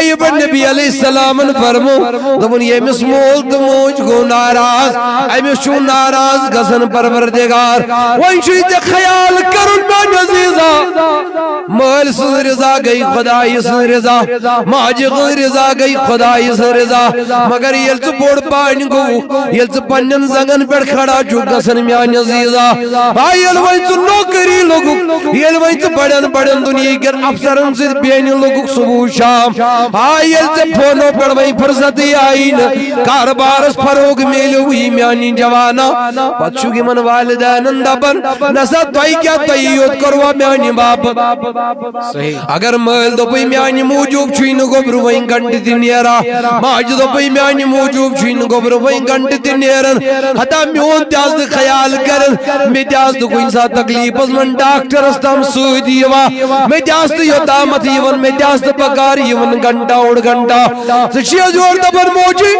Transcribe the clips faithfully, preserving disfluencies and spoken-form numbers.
یہِ پٮ۪ٹھ نبی علیہ السلامن فرمو، دوٚپُن، ییٚمِس مول تہٕ موج گوٚو ناراض، أمِس چھُ ناراض گژھان پروردگار۔ وۄنۍ چھُے ژےٚ خیال کرُن میانہِ عزیزا، مٲلۍ سٕنٛز رضا گٔے خۄدایہِ سٕنٛز رضا، ماجہِ ہٕنٛز رضا گٔے خۄدایہِ سٕنٛز رضا۔ مگر ییٚلہِ ژٕ بوٚڑ پانہِ گوٚوُکھ، ییٚلہِ ژٕ پننٮ۪ن زنٛگن پٮ۪ٹھ کھڑا چھُکھ گژھان میانہِ عزیزا، ہا ییٚلہِ وۄنۍ ژٕ نوکری لوٚگُکھ، ییٚلہِ وۄنۍ ژٕ بڑٮ۪ن بڑٮ۪ن دُنیہکٮ۪ن افسرن سۭتۍ بیٚہنہِ لوٚگُکھ صبح و شام، ہا ییٚلہِ ژےٚ فونو پٮ۪ٹھ وۄنۍ فرصتٕے آیی نہٕ، کاربارس فروغ میلیوٕے میانہِ جوانا، پتہٕ چھُکھ یِمن والدینن دپان، نسا تۄہہِ کیٛاہ، تۄہہِ یوت کوٚروا میانہِ باپتھ؟ صحیح۔ اگر مٲلۍ دوٚپُے، میانہِ موٗجوٗب چھُے نہٕ گوٚبرٕ وۄنۍ گنٹہٕ تہِ نیران، ماجہِ دوٚپُے، میانہِ موٗجوٗب چھُے نہٕ گوٚبرٕ وۄنۍ گنٹہٕ تہِ نیران، ہتا میون تہِ آسہٕ نہٕ خیال کران، مےٚ تہِ آسہٕ نہٕ کُنہِ ساتہٕ تکلیفس منٛز ڈاکٹرس تام سۭتۍ یِوان، مےٚ تہِ آسہٕ نہٕ یوٚتامتھ یِوان، مےٚ تہِ آسہٕ نہٕ پکار یِوان گنٹہ اوٚڑ گنٹہ۔ ژٕ چھیَس یورٕ دپان، موجی،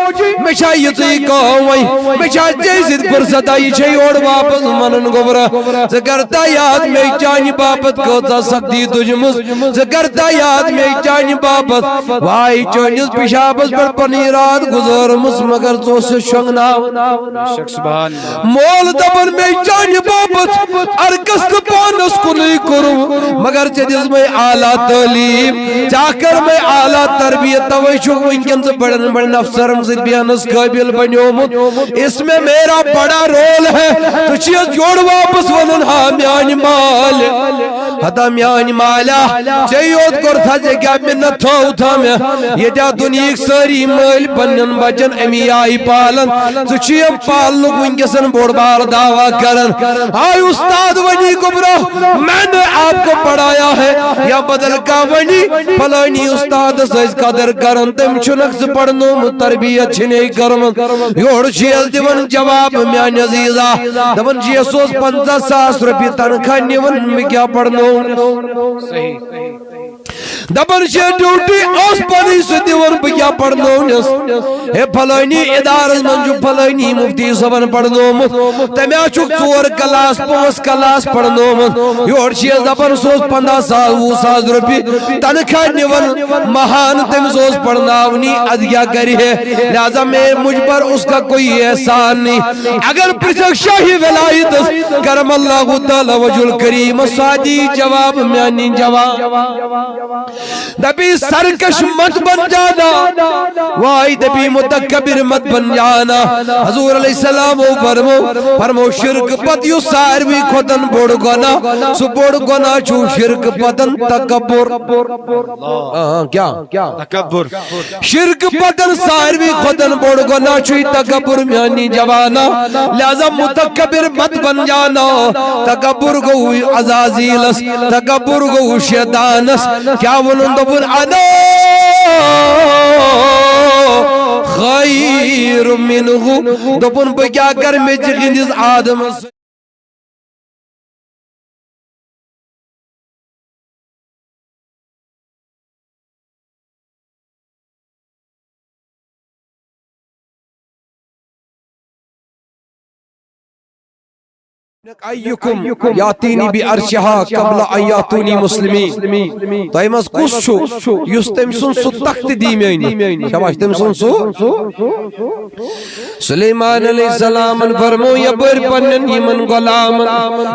مےٚ چھا یِژٕے کٲم وۄنۍ؟ مےٚ چھا ژےٚ سۭتۍ فرصت؟ یہِ چھے یورٕ واپس ونان گوٚبرا۔ ژٕ کر تا یاد، مےٚ چانہِ باپتھ کۭژاہ سختی تُجمٕژ۔ ژٕ کر تا یاد، مےٚ چانہِ باپتھ واے چٲنِس پِشابس پٮ۪ٹھ پنٕنۍ راتھ گُزٲرمٕژ، مگر ژٕ اوسُس شۄنٛگناوان۔ شک سبحان۔ مول دپان، مےٚ چانہِ باپتھ عرقس تہٕ پانس کُنُے کوٚرُم، مگر ژےٚ دِژمے اعلیٰ تعلیٖم، ژےٚ کٔرمے اعلیٰ تربیت، توے چھُکھ وٕنکیٚن ژٕ بڑٮ۪ن بڑٮ۪ن افسرن سۭتۍ بیہنس قٲبل بنیومُت۔ اس میں میرا بڑا رول ہے۔ ژٕ چھیَس یورٕ واپس ونان، ہا میانہِ مالہِ، ہتا میانہِ مالیا، ژےٚ یوت کوٚر تھا، ژےٚ کیٛاہ منت تھٲو تھا مےٚ؟ ییٚتہِ دُنیہٕکۍ سٲری مٲلۍ پننٮ۪ن بچن امی آیہِ پالن، ژٕ چھُ یہِ پالنُک وٕنکیٚسن بوٚڑ بار دعویٰ کران۔ آے استاد ونی گوٚبرا، میں نے آپ کو پڑھایا ہے، یا بدل کانٛہہ ونی، فلٲنی استادس ٲسۍ قدر کران، تٔمۍ چھُنکھ ژٕ پرنومُت، تربیت چھِنے کٔرمٕژ۔ یورٕ چھِ یَس دِوان جواب، میانہِ عزیزا، دپان چھِ یَس اوس پنٛژاہ ساس رۄپیہِ تنخواہ نِوان، مےٚ کیٛاہ پرنوو؟ صحیح۔ دپان چھِ ڈیوٹی ٲس پنٕنۍ سُہ دِوان، بہٕ کیٛاہ پرنوونس؟ ہے، فلٲنی ادارس منٛز چھُ فلٲنی مفتی صٲبن پرنومُت، تٔمۍ ہا چھُکھ ژور کلاس، پانٛژھ کلاس پرنومُت۔ یورٕ چھِ یَس دپان، سُہ اوس پنٛداہ ساس، وُہ ساس رۄپیہِ تنخواہ نِوان ماہانہٕ، تٔمِس اوس پرناونی، ادٕ کیٛاہ کرِ ہے؟ لہذا میں مجھ پر اس کا کوئی احسان نہیں۔ اگر پرژھکھ شاہی ولایتس کرم اللہ تعالیٰ وجہ الکریم، سادی جواب، میانی جواب۔ دپی سرکش مت بن جانا، واے دپی متکبر مت بن جانا۔ حضور علیہ السلام فرمو، فرمو شرک پتہٕ یُس ساروی کھۄتن بوٚڑ گۄناہ، سُہ بوٚڑ گۄناہ چھُ شرک پتن تکبر۔ آ، کیا؟ تکبر۔ شرک پتن ساروی کھۄتن بوٚڑ گۄناہ چھُے تکبر میانی جوانا۔ لہذا متکبر مت بن جانا۔ تکبر گوٚو عزازیلس، تکبر گوٚو شیطانس۔ کیا ووٚنُن؟ دوٚپُن، انا خیر منہ۔ دوٚپُن، بہٕ کیٛاہ کرٕ مےٚ تِہنٛدِس آدمس ایکم یاتینی بعرشہا قبل ان یاتونی مسلمین۔ تۄہہِ منٛز کُس چھُ یُس تٔمۍ سُنٛد سُہ تخت دی مےٚ أنِتھ؟ شاباش، تٔمۍ سُنٛد سُہ۔ سلیمان علیہ السلامن فرمو یپٲرۍ پننٮ۪ن یِمن غلامن،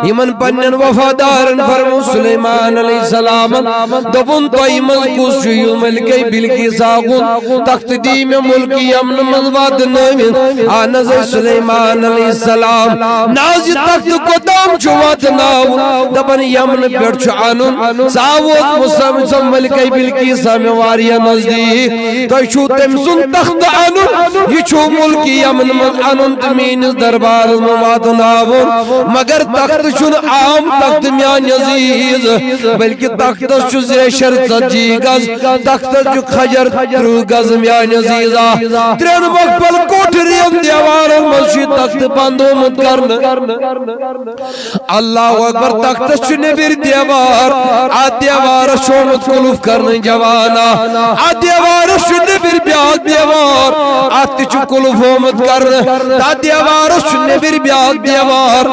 یِمن پننٮ۪ن وفادارن فرمو سلیمان علیہ السلامن، دوٚپُن، تۄہہِ منٛز کُس چھُ یُس ملکہ بلقیسا ہُنٛد تخت دی مےٚ ملک یمن منٛز واتنٲوِتھ؟ اہن حظ، اے سلیمان علیہ السلام، نہ حظ، یہِ تخت کوٚتام چھُ واتناوُن؟ دپان، یمن پٮ۪ٹھ چھُ انُن، سُہ آو ووتمُت سمجھ سا ملکہ بلقیسا مےٚ واریاہ نزدیٖک۔ تۄہہِ چھُو تٔمۍ سُنٛد تخت انُن، یہِ چھُو ملک یمن منٛز انُن تہٕ میٲنِس دربارس منٛز واتناوُن۔ مگر تخت چھُنہٕ عام تخت میانہِ عزیز، بلکہِ تختس چھُ زیچھر ژتجی گز، تختس چھُ کھجر ترٕہ گز میانہِ عزیزا۔ ترٛٮ۪ن مقبل کوٹھرین دیوارن منٛز چھُ یہِ تخت بنٛد آمُت کرنہٕ۔ اللہ اکبر، تختس چھُ نیٚبرۍ دیوار، اتھ دیوارس چھُ آمُت قلف کرنہٕ جوانا، اتھ دیوارس چھُ نیٚبرۍ بیاکھ دیوار، اتھ تہِ چھُ قلف آمُت کرنہٕ، تتھ دیوارس چھُ نیٚبرۍ بیاکھ دیوار،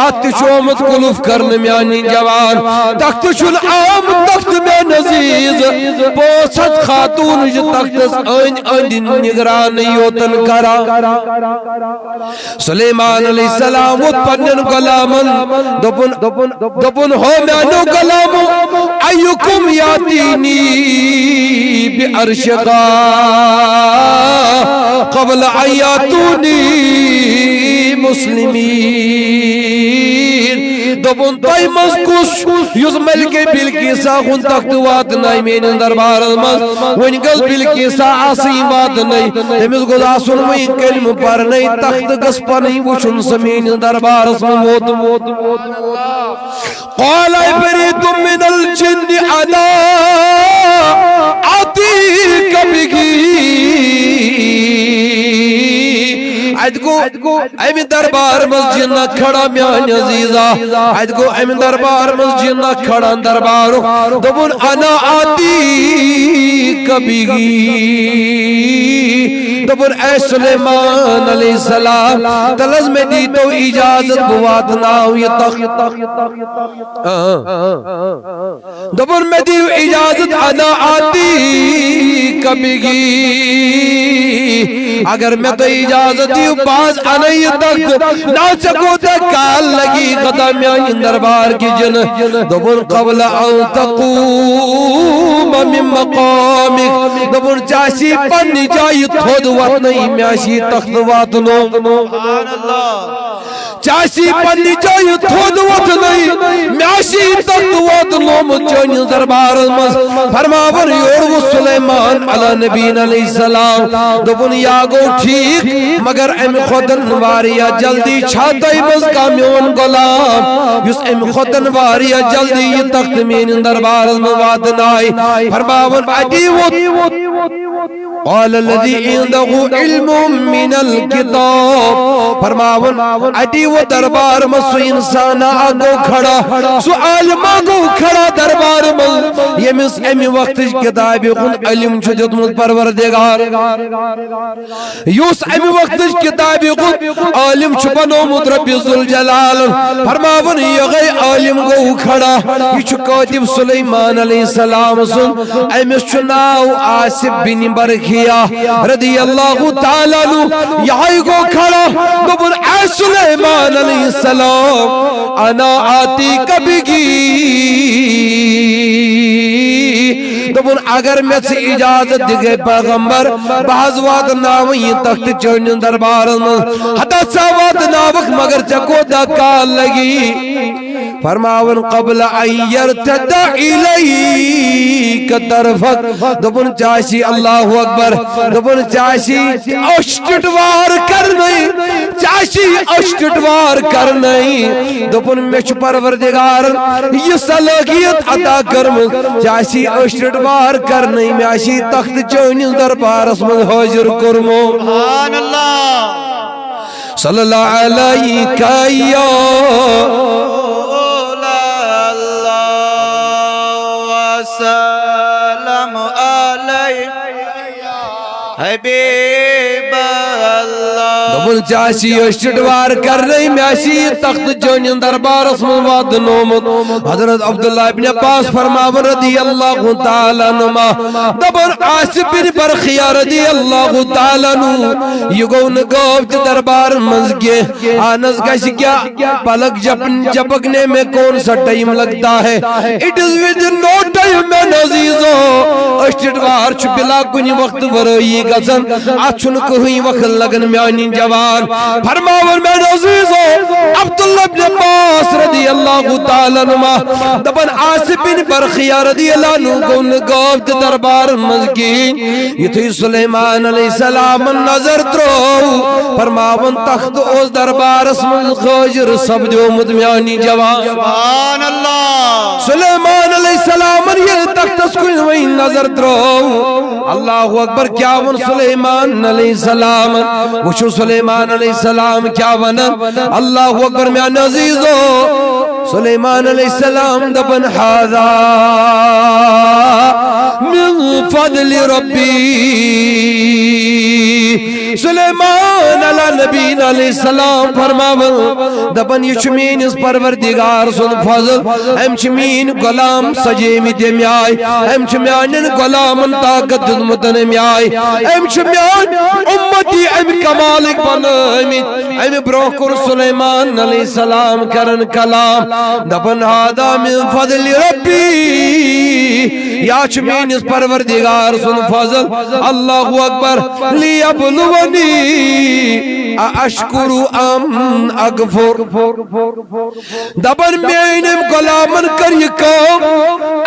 اتھ تہِ چھُ آمُت قلف کرنہٕ میانہِ جوان۔ تختہٕ چھُنہٕ عام تختہٕ میانہِ عزیز، پانٛژھ ہتھ خاتون چھِ تختس أنٛدۍ أنٛدۍ نگرانی یوتن کران۔ سلیمان علیہ السلام ووت پننٮ۪ن غلامن، دوٚپُن، دوٚپُن، "ہو میانیو غلامو، ایکم یاتینی بعرشہا قبل ان یاتونی مسلمین۔" دوٚپُن، "تۄہہِ منٛز کُس یُس ملکہ بلقیسا ہُنٛد تخت واتنایہِ میٲنِس دربارس منٛز؟ وۄنۍ گٔژھ بلقیسا آسٕنۍ واتنٕے، تٔمِس گوٚژھ آسُن وۄنۍ کلمہٕ پرنٕے، تخت گٔژھ پنٕنۍ وٕچھُن سۄ میٲنِس دربارس منٛز ووتمُت۔" قال عفریت من الجن انا آتیک بہ۔ اتہِ گوٚو امہِ دربار منٛز جِن اکھ کھڑا میانہِ عزیزا، اتہِ گوٚو امہِ دربار منٛز جِن اکھ کھڑا دربارُک، دوٚپُن، "انا آتیک بہ۔" دوٚپُن، "اے سلیمان علیہ السلام، تَلہٕ حظ مےٚ دیٖتو اجازت، بہٕ واتناو یہِ تخت۔" آ۔ دوٚپُن، "مےٚ دِیِو اجازت، انا آتیک بہ۔ اگر مےٚ تُہۍ اجازت دِیِو، بہٕ حظ اَنَے یہِ تخت۔ نہ ژےٚ کوٗتاہ کال لگی، خدا میانہِ دربار کہِ جِنہٕ۔" دوٚپُن، "قبل ان تقوم من مقامک۔" دوٚپُن، "ژےٚ آسی پننہِ جایہِ تھوٚد وۄتھنٕے، مےٚ آسی تخت واتنومُت۔" ژےٚ آسی پننہِ جایہِ تھوٚد وۄتھنٕے، مےٚ آسی تخت واتنومُت چٲنِس دربارس منٛز۔ فرماوان یورٕ ووت سلیمان علی نبینا علیہ السلام، دوٚپُن، یا گوٚو ٹھیٖک، مگر امہِ کھۄتن واریاہ جلدی چھا تۄہہِ منٛز کانٛہہ میون غلام، یُس امہِ کھۄتن واریاہ جلدی یہِ تخت میٲنِس دربارس منٛز واتنایہِ؟ فرماوان اتی ووت۔ قال الذي عنده علم من الكتاب۔ فرماوان، اتی ووت دربار منٛز سُہ انسان اکھ گوٚو کھڑا، سُہ عالم اکھ گوٚو کھڑا دربار منٛز، ییٚمِس امہِ وقتٕچ کتابہِ ہُنٛد علم چھُ دیُتمُت پروردگار۔ یُس امہِ وقتٕچ کتابہِ ہُنٛد عالم چھُ بنومُت رب ذوالجلال۔ فرماوان، یِہوٚے عالم گوٚو کھڑا، یہِ چھُ کاتب سلیمان علیہ السلام سُنٛد۔ أمِس چھُ ناو عاصف بن برخیہ رضی اللہ تعالیٰ عنہ۔ یِہوٚے گوٚو کھڑا، دوٚپُن، اے سلیمان علیہ السلام، انا آتیک بہ۔ دوٚپُن، اگر مےٚ ژٕ اجازت دِکھ، اے پیغمبر، بہٕ حظ واتناوٕ یہِ تخت چٲنِس دربارس منٛز۔ ہتا ژٕ واتناوکھ، مگر ژےٚ کوٗتاہ کال لگی؟ فرماوان، قبل ان یرتد الیک طرفک۔ دوٚپُن، ژےٚ آسی، اللہ اکبر، دوٚپُن، ژےٚ آسی أچھ ٹِٹوار کرنٕے، ژےٚ آسی أچھ ٹِٹوار کرنٕے۔ دوٚپُن، مےٚ چھُ پروردگارن یہِ صلٲحیت عطا کٔرمٕژ، ژےٚ آسی أچھ ٹِٹوار کرنٕے، مےٚ آسی تخت چٲنِس دربارس منٛز حٲضِر کوٚرمُت۔ سبحان اللہ۔ صلی اللہ علیک یا رسول اللہ، وسلم علیک حبیب اللہ۔ دوٚپُن، ژےٚ آسی أچھ ٹِٹوار کرنٕے، مےٚ آسی یہِ تخت چٲنِس دربارس منٛز واتنومُت۔ حضرت عبداللہ ابن عباس فرماوان رضی اللہ تعالیٰ عنہما، دپان عاصف بن برخیہ رضی اللہ تعالیٰ عنہ، یہِ گوٚو نہٕ گٲو تہِ دربار منٛز کینٛہہ۔ اہن حظ، گژھِ کیٛاہ؟ پلک جھپن-، جھپکنے میں کون سا ٹائم لگتا ہے؟ It is within no time، میانہِ عزیزو۔ أچھ ٹِٹوار چھُ بلا کُنہِ وقتہٕ ورٲیی گژھان۔ اتھ چھُنہٕ کٕہٕنۍ وقت لگان، میانہِ جوان۔ فرماوان، میانہِ عزیزو، عبداللہ ابن عباس رضی اللہ تعالیٰ عنہما دپان، عاصف بن برخیہ رضی اللہ عنہ گوٚو نہٕ گٲو تہِ دربارن منٛز کِہیٖنۍ۔ یُتھُے سلیمان علیہ السلامن نظر ترٲو، فرماوان، تخت اوس دربارس منٛز حٲضِر سپدیومُت، میانی جوان۔ سبحان اللہ۔ سلیمان علیہ السلامن ییٚلہِ تختس کُن وۄنۍ نظر ترٲو، اللہ اکبر، کیٛاہ ووٚن سلیمان علیہ السلامن؟ وٕچھِو سلیمان علیہ السلام کیٛاہ ونان۔ اللہ اکبر، میانہِ عزیزو۔ سلیمان علیہ السلام دپان، هذا من فضل ربی۔ سلیمان علی نبینا علیہ السلام فرماوان، دپان، یہِ چھُ میٲنِس پروردگار سُنٛد فضل، أمۍ چھِ میٲنۍ غلام سجیمٕتۍ ییٚمہِ آیہِ، أمۍ چھُ میانٮ۪ن غلامن طاقت دیُتمُت اَمہِ آیہِ، أمۍ چھِ میٲنۍ اُمتی اَمہِ کمالٕکۍ بنٲومٕتۍ۔ اَمہِ برونٛہہ کوٚر سلیمان علیہ السلام کران کلام، دپان، هذا من فضل ربی، یا چھُ میٲنِس پروردگار سُنٛد فضل۔ اللہ اکبر۔ لیبلونی ااشکر ام اکفر۔ دپان، میٲنۍ أمۍ غلامن کٔر یہِ کٲم،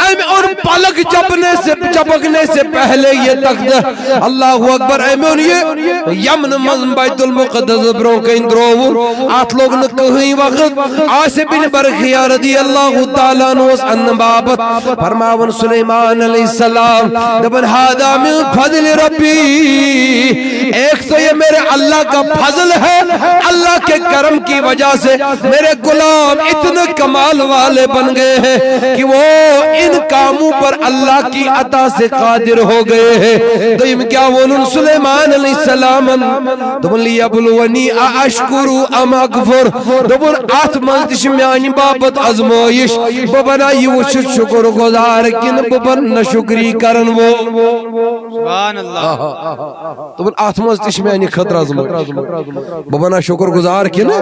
أمۍ اوٚن پلک جپنے سے، جپکنے سے پہلے یہ تخت۔ اللہ اکبر۔ أمۍ اوٚن یہِ یمن منٛز بیت المقدس برونٛہہ کنہِ ترٛووُن۔ اتھ لوٚگ نہٕ کٕہٕنۍ وقت۔ عاصم بن برخیہ رضی اللہ تعالیٰ عنہ اوس انہٕ باپتھ فرماوان سلیمان علیہ السلام، دپان، هذا من فضل ربی، ایک تو یہ میرے اللہ کا فضل ہے، اللہ کے کرم کی وجہ سے میرے غلام اتنے کمال والے بن گئے ہیں کہ وہ ان کاموں پر اللہ کی عطا سے قادر ہو گئے ہیں۔ دوٚیِم کیٛاہ ووٚنُن سلیمان علیہ السلامن؟ دوٚپُن، لیبلونی ااشکر ام اکفر۔ دوٚپُن، اتھ منٛز تہِ چھِ میانہِ باپتھ آزمٲیش، بہٕ بنا یہِ وٕچھِتھ شُکر گُزار کِنہٕ بہٕ بنہٕ ناشُکری کرن وول۔ سبحان اللہ۔ دوٚپُن، اتھ منٛز تہِ چھِ میانہِ خٲطرٕ آزمٲیش، بہٕ بنا شُکر گُزار کِنہٕ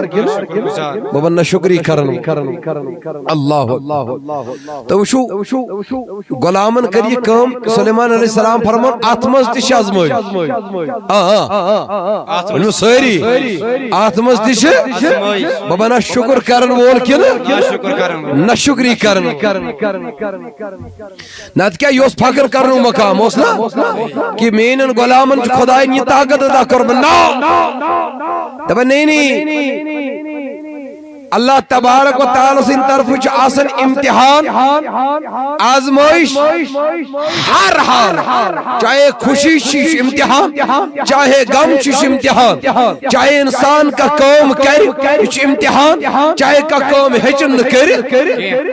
بہٕ بنہٕ ناشُکری کرن وول۔ اللہ اکبر۔ تُہۍ وٕچھِو، غلامن کٔر یہِ کٲم، سلیمان علیہ السلام فرمان، اتھ منٛز تہِ چھِ آزمٲیش۔ آ، آ۔ ؤنِو سٲری، اتھ منٛز تہِ چھِ۔ بہٕ بنہٕ شُکر کرن وول کِنہٕ ناشُکری کرن وول۔ نتہٕ کیٛاہ، یہِ اوس فخر کرنُک مقام، اوس نا؟ کہِ میٲنٮ۪ن غلامن چھُ خۄداین یہِ طاقت عطا کٔرمٕژ۔ نہ، دپان، نہیں، نہیں۔ اللہ تبارک و تعالیٰ سٕنٛدِ طرفہٕ چھُ آسان امتحان، آزمٲیش، ہر حال، چاہے خوشی چھِ، یہِ چھُ امتحان، چاہے غم چھُ، یہِ چھُ امتحان، چاہے انسان کانٛہہ کٲم کرِ، یہِ چھُ امتحان، چاہے کانٛہہ کٲم ہیٚچھِن نہٕ کٔرِتھ،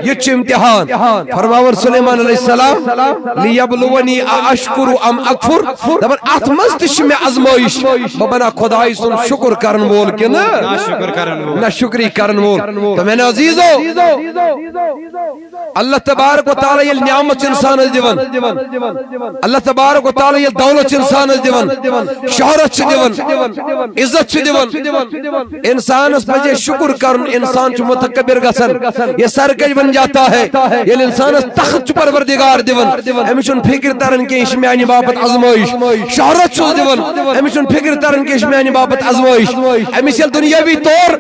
یہِ تہِ چھُ امتحان۔ فرماوان سلیمان علیہ السلام، لیبلونی ااشکر ام اکفر، دپان، اتھ منٛز تہِ چھِ مےٚ آزمٲیش، بہٕ بنا خۄداے سُنٛد شُکر کرن وول کِنہٕ ناشُکر کرن وول۔ ناشُکری کرن وول۔ تہٕ میانیو عزیزو، اللہ تبارک و تعالیٰ ییٚلہِ نعمت چھُ انسانس دِوان، اللہ تبارک و تعالیٰ ییٚلہِ دولت چھُ انسانس دِوان، شہرت چھُ دِوان، عزت چھُ دِوان، انسانس پزِ شُکر کرُن۔ انسان چھُ متکبر گژھان، یہ سرکش بن جاتا ہے۔ ییٚلہِ انسانس تخت چھُ پروردگار دِوان، أمِس چھُنہٕ فکر تران کینٛہہ، یہِ چھِ میانہِ باپتھ آزمٲیش۔ شہرت چھُس دِوان، أمِس چھُنہٕ فکر تران کینٛہہ، یہِ چھِ میانہِ باپتھ آزمٲیش۔ أمِس ییٚلہِ دُنیاوی طور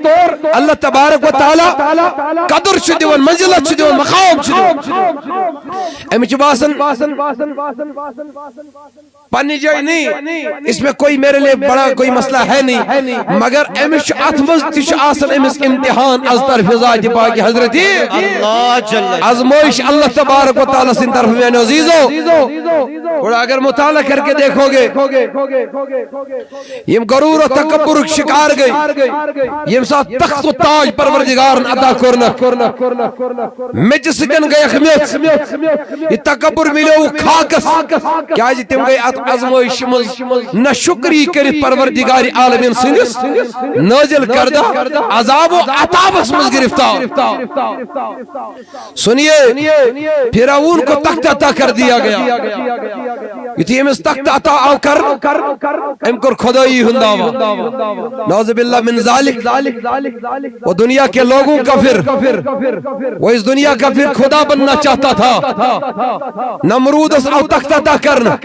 اللہ تبارک و تعالیٰ قدر چھُ دِوان، منزلت چھُ دِوان، مقام چھُ دِوان، أمِس چھُ باسان پننہِ جایہِ نہیں، اس میں کوئی میرے لیے بڑا کوئی مسئلہ ہے نہیں، مگر أمِس چھُ اتھ منٛز تہِ چھُ آسان أمِس امتحان از طرف ذات پاک حضرت۔ اللہ جل۔ آزمٲیش اللہ تبارک و تعالیٰ سٕنٛدِ طرفہٕ، میانیو عزیزو۔ تھوڑا اگر مطالعہ کر کے دیکھو گے، یِم غرور و تکبرُک شکار گٔے، ییٚمہِ ساتہٕ تخت و تاج پروردگارن عطا کوٚرنکھ، میٚژِ سۭتۍ گٔیکھ میٚژ۔ یہِ تکبر مِلیووُکھ خاکس، کیازِ تِم گٔے اتھ آزمٲیشہِ منٛز ناشُکری کٔرِتھ پروردگار عالمین سٕنٛدِس نٲزِل کردہ عذاب و عطابس منٛز گرفتار۔ سنیے، فرعون کو تخت عطا کر دیا گیا۔ یُتھُے أمِس تخت عطا آو کرنہٕ، أمۍ کوٚر خدٲیی ہُنٛد دعویٰ۔ نعوذ باللہ من ذالک۔ وہ دنیا کے لوگوں کا پھر، وہ اس دنیا کا پھر خدا بننا چاہتا تھا۔ نمرودس آو تخت عطا کرنہٕ،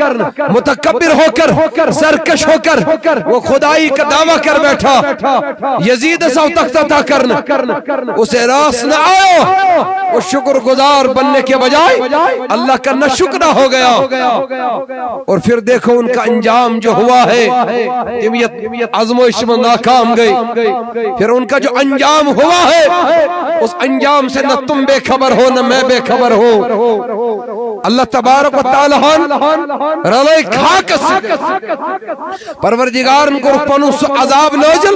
متکبر ہو کر، سرکش ہو کر وہ خدائی کا دعویٰ کر بیٹھا۔ یزیدس آو تخت عطا کرنہٕ، اسے راس نہ آیا۔ وہ شکر گزار بننے کے بجائے اللہ کا ناشکرہ ہو گیا۔ اور پھر دیکھو ان کا انجام جو ہوا ہے، تم یہ آزمائش میں ناکام گئے۔ پھر ان کا جو انجام ہوا ہے، اس انجام سے نہ تم بے خبر ہو، نہ میں بے خبر ہوں۔ اللہ تبارک و تعالیٰ ہن رلٲے خاکس سۭتۍ۔ پروردگارن کوٚر پنُن سُہ عذاب نازل،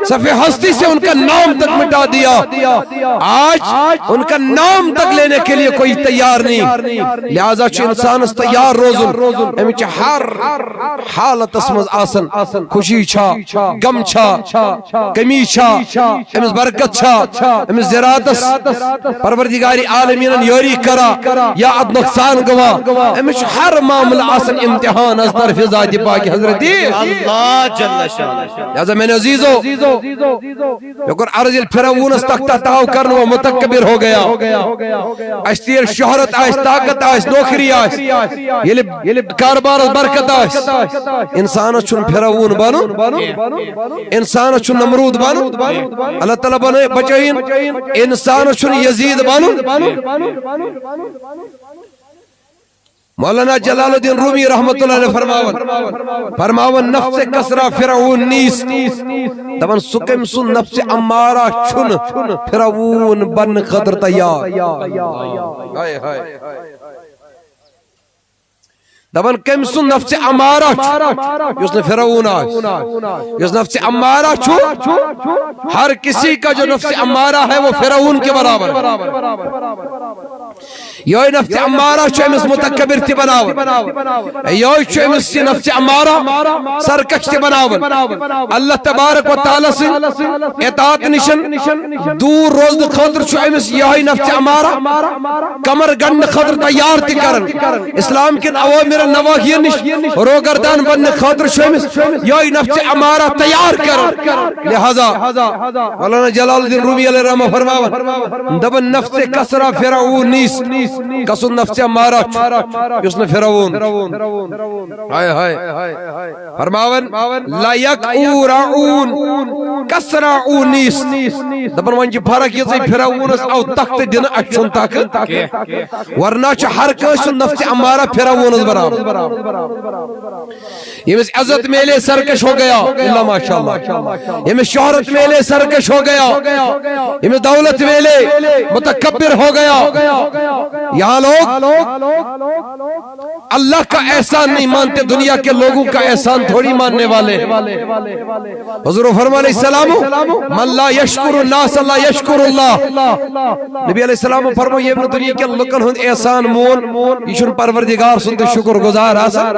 صفِ ہستی سے ان کا نام تک مٹا دیا۔ آج ان کا نام تک لینے کے لیے کوئی تیار نہیں۔ لہذا چھُ انسانس تیار روزُن۔ أمِس چھِ ہر حالتس منٛز آسان، خوشی چھا، غم چھا، کمی چھا، أمِس برکت چھا، أمِس زراعتس پروردگار عالمینن یٲری کرا یا اتھ نقصان گوا، أمِس چھُ ہر معاملہٕ آسان امتحان از طرفِ ذاتِ پاکِ حضرتِ۔ اللہ جل شانہ۔ لہذا میانیو عزیزو، مےٚ کوٚر عرض، ییٚلہِ فرعونس تختہ تاو کرنہٕ وۄنۍ متکبر ہو گیا، اسہِ تہِ ییٚلہِ شہرت آسہِ، طاقت آسہِ، نوکری آسہِ، ییٚلہِ، ییٚلہِ کاربارس برکت آسہِ، انسانس چھُنہٕ فرعون بنُن، انسانس چھُنہٕ نمرود بنُن۔ اللہ تعالیٰ بنٲے، بچٲیِن، انسانس چھُنہٕ یزید بنُن۔ مولانا جلال الدین رومی رحمت اللہ علیہ فرماون، فرماون، نفسِ کسری فرعون نیست۔ دپان، سُہ کٔمۍ سُنٛد نفسِ امارہ چھُنہٕ فرعون بننہٕ خٲطرٕ تیار؟ ہاے ہاے۔ دپان، کٔمۍ سُنٛد نفسِ امارہ چھُ، یُس نہٕ فرعون آسہِ؟ یُس نفسِ امارہ چھُ، ہر کسی کا جو نفسِ امارہ ہے، وہ فرعون کے برابر ہے۔ یہوے نفسِ امارہ چھُ أمِس متکبر تہِ بناوان۔ یہوے چھُ أمِس یہِ نفسِ امارہ سرکش تہِ بناوان۔ اللہ تبارک و تعالیٰ سٕنٛدِ اطاعت نِشن دوٗر روزنہٕ خٲطرٕ چھُ أمِس یہوے نفسِ امارہ کمر گنڈنہٕ خٲطرٕ تیار تہِ کران۔ اسلام کٮ۪ن اوامر نواہین نِش روگردان بننہٕ خٲطرٕ چھُ أمِس یہوے نفسِ امارہ تیار کران۔ لہذا مولانا جلال الدین رومی علیہ الرحمہ فرماوان، دپان، نفسِ کسری فرعون نیست، کسُن نفسِ امارہ چھُ، یُس نہٕ فرعون۔ ہاے ہاے۔ فرماوان، لا یک او راعون، کسری او نیست۔ دپان، وۄنۍ چھِ فرق یِژٕے، فرعونس آو تخت دِنہٕ، اسہِ چھُنہٕ تخت۔ ورنہ چھُ ہر کٲنٛسہِ ہُنٛد نفسِ امارہ فرعونس برابر۔ ییٚمِس عزت میلے سرکش ہو گیا، الا ماشاءاللہ۔ ییٚمِس شہرت میلے سرکش ہو گیا، ییٚمِس دولت میلے متکبر ہو گیا۔ یہاں لوگ اللہ کا احسان نہیں مانتے، دنیا کے لوگوں کا احسان تھوڑی ماننے والے۔ حضور فرما علیہ السلام، من لا یشکر الناس لا یشکر اللہ۔ نبی علیہ السلام فرمو، ییٚمۍ نہٕ دُنیہٕ کٮ۪ن لُکن ہُنٛد احسان مون، یہِ چھُنہٕ پروردگار سُنٛد تہِ شُکر گُزار آسان۔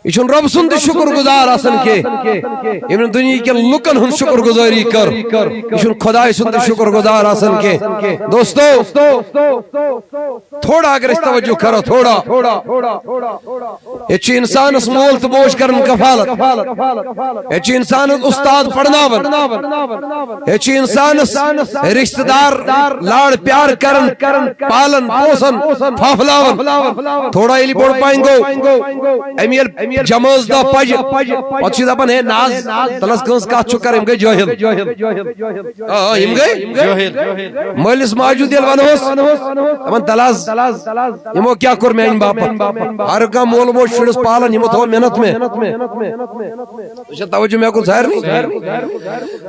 یہِ چھُنہٕ رۄب سُنٛد تہِ شُکر گُزار آسان کینٛہہ۔ ییٚمۍ نہٕ دُنیہٕ کٮ۪ن لُکن ہُنٛد شُکر گُزٲری کٔر، یہِ چھُنہٕ خۄداے سُنٛد تہِ شُکر گُزار آسان کینٛہہ۔ دوستو، تھوڑا اگر أسۍ توجہ کرو، تھوڑا۔ ییٚتہِ چھُ انسانس مول تہٕ موج کران کفالت۔ ییٚتہِ چھُ انسانس استاد پرناوان۔ ییٚتہِ چھُ انسانس رشتہٕ دار لاڑ پیار کران، پالان، پوسان، پھاپھلاوان۔ تھوڑا ییٚلہِ بوٚڑ پہن گوٚو، أمۍ ییٚلہِ جمٲژ دَہ پجہِ، پتہٕ چھُ دپان، ہے نہ حظ، تلس کٲنٛسہِ کتھ چھُ کران، یِم گٔے جٲہل۔ آ، یِم گٔے۔ جٲہل۔ مٲلِس ماجہِ ہُنٛد ییٚلہِ ونہوس، دپان، تلہٕ حظ، یِمو کیٛاہ کوٚر میانہِ باپتھ؟ ہر کانٛہہ مول موج شُرِس پالان، یِمو تھوٚو محنت مےٚ۔ ژٕ چھےٚ توجہ مےٚ کُن سارنٕے؟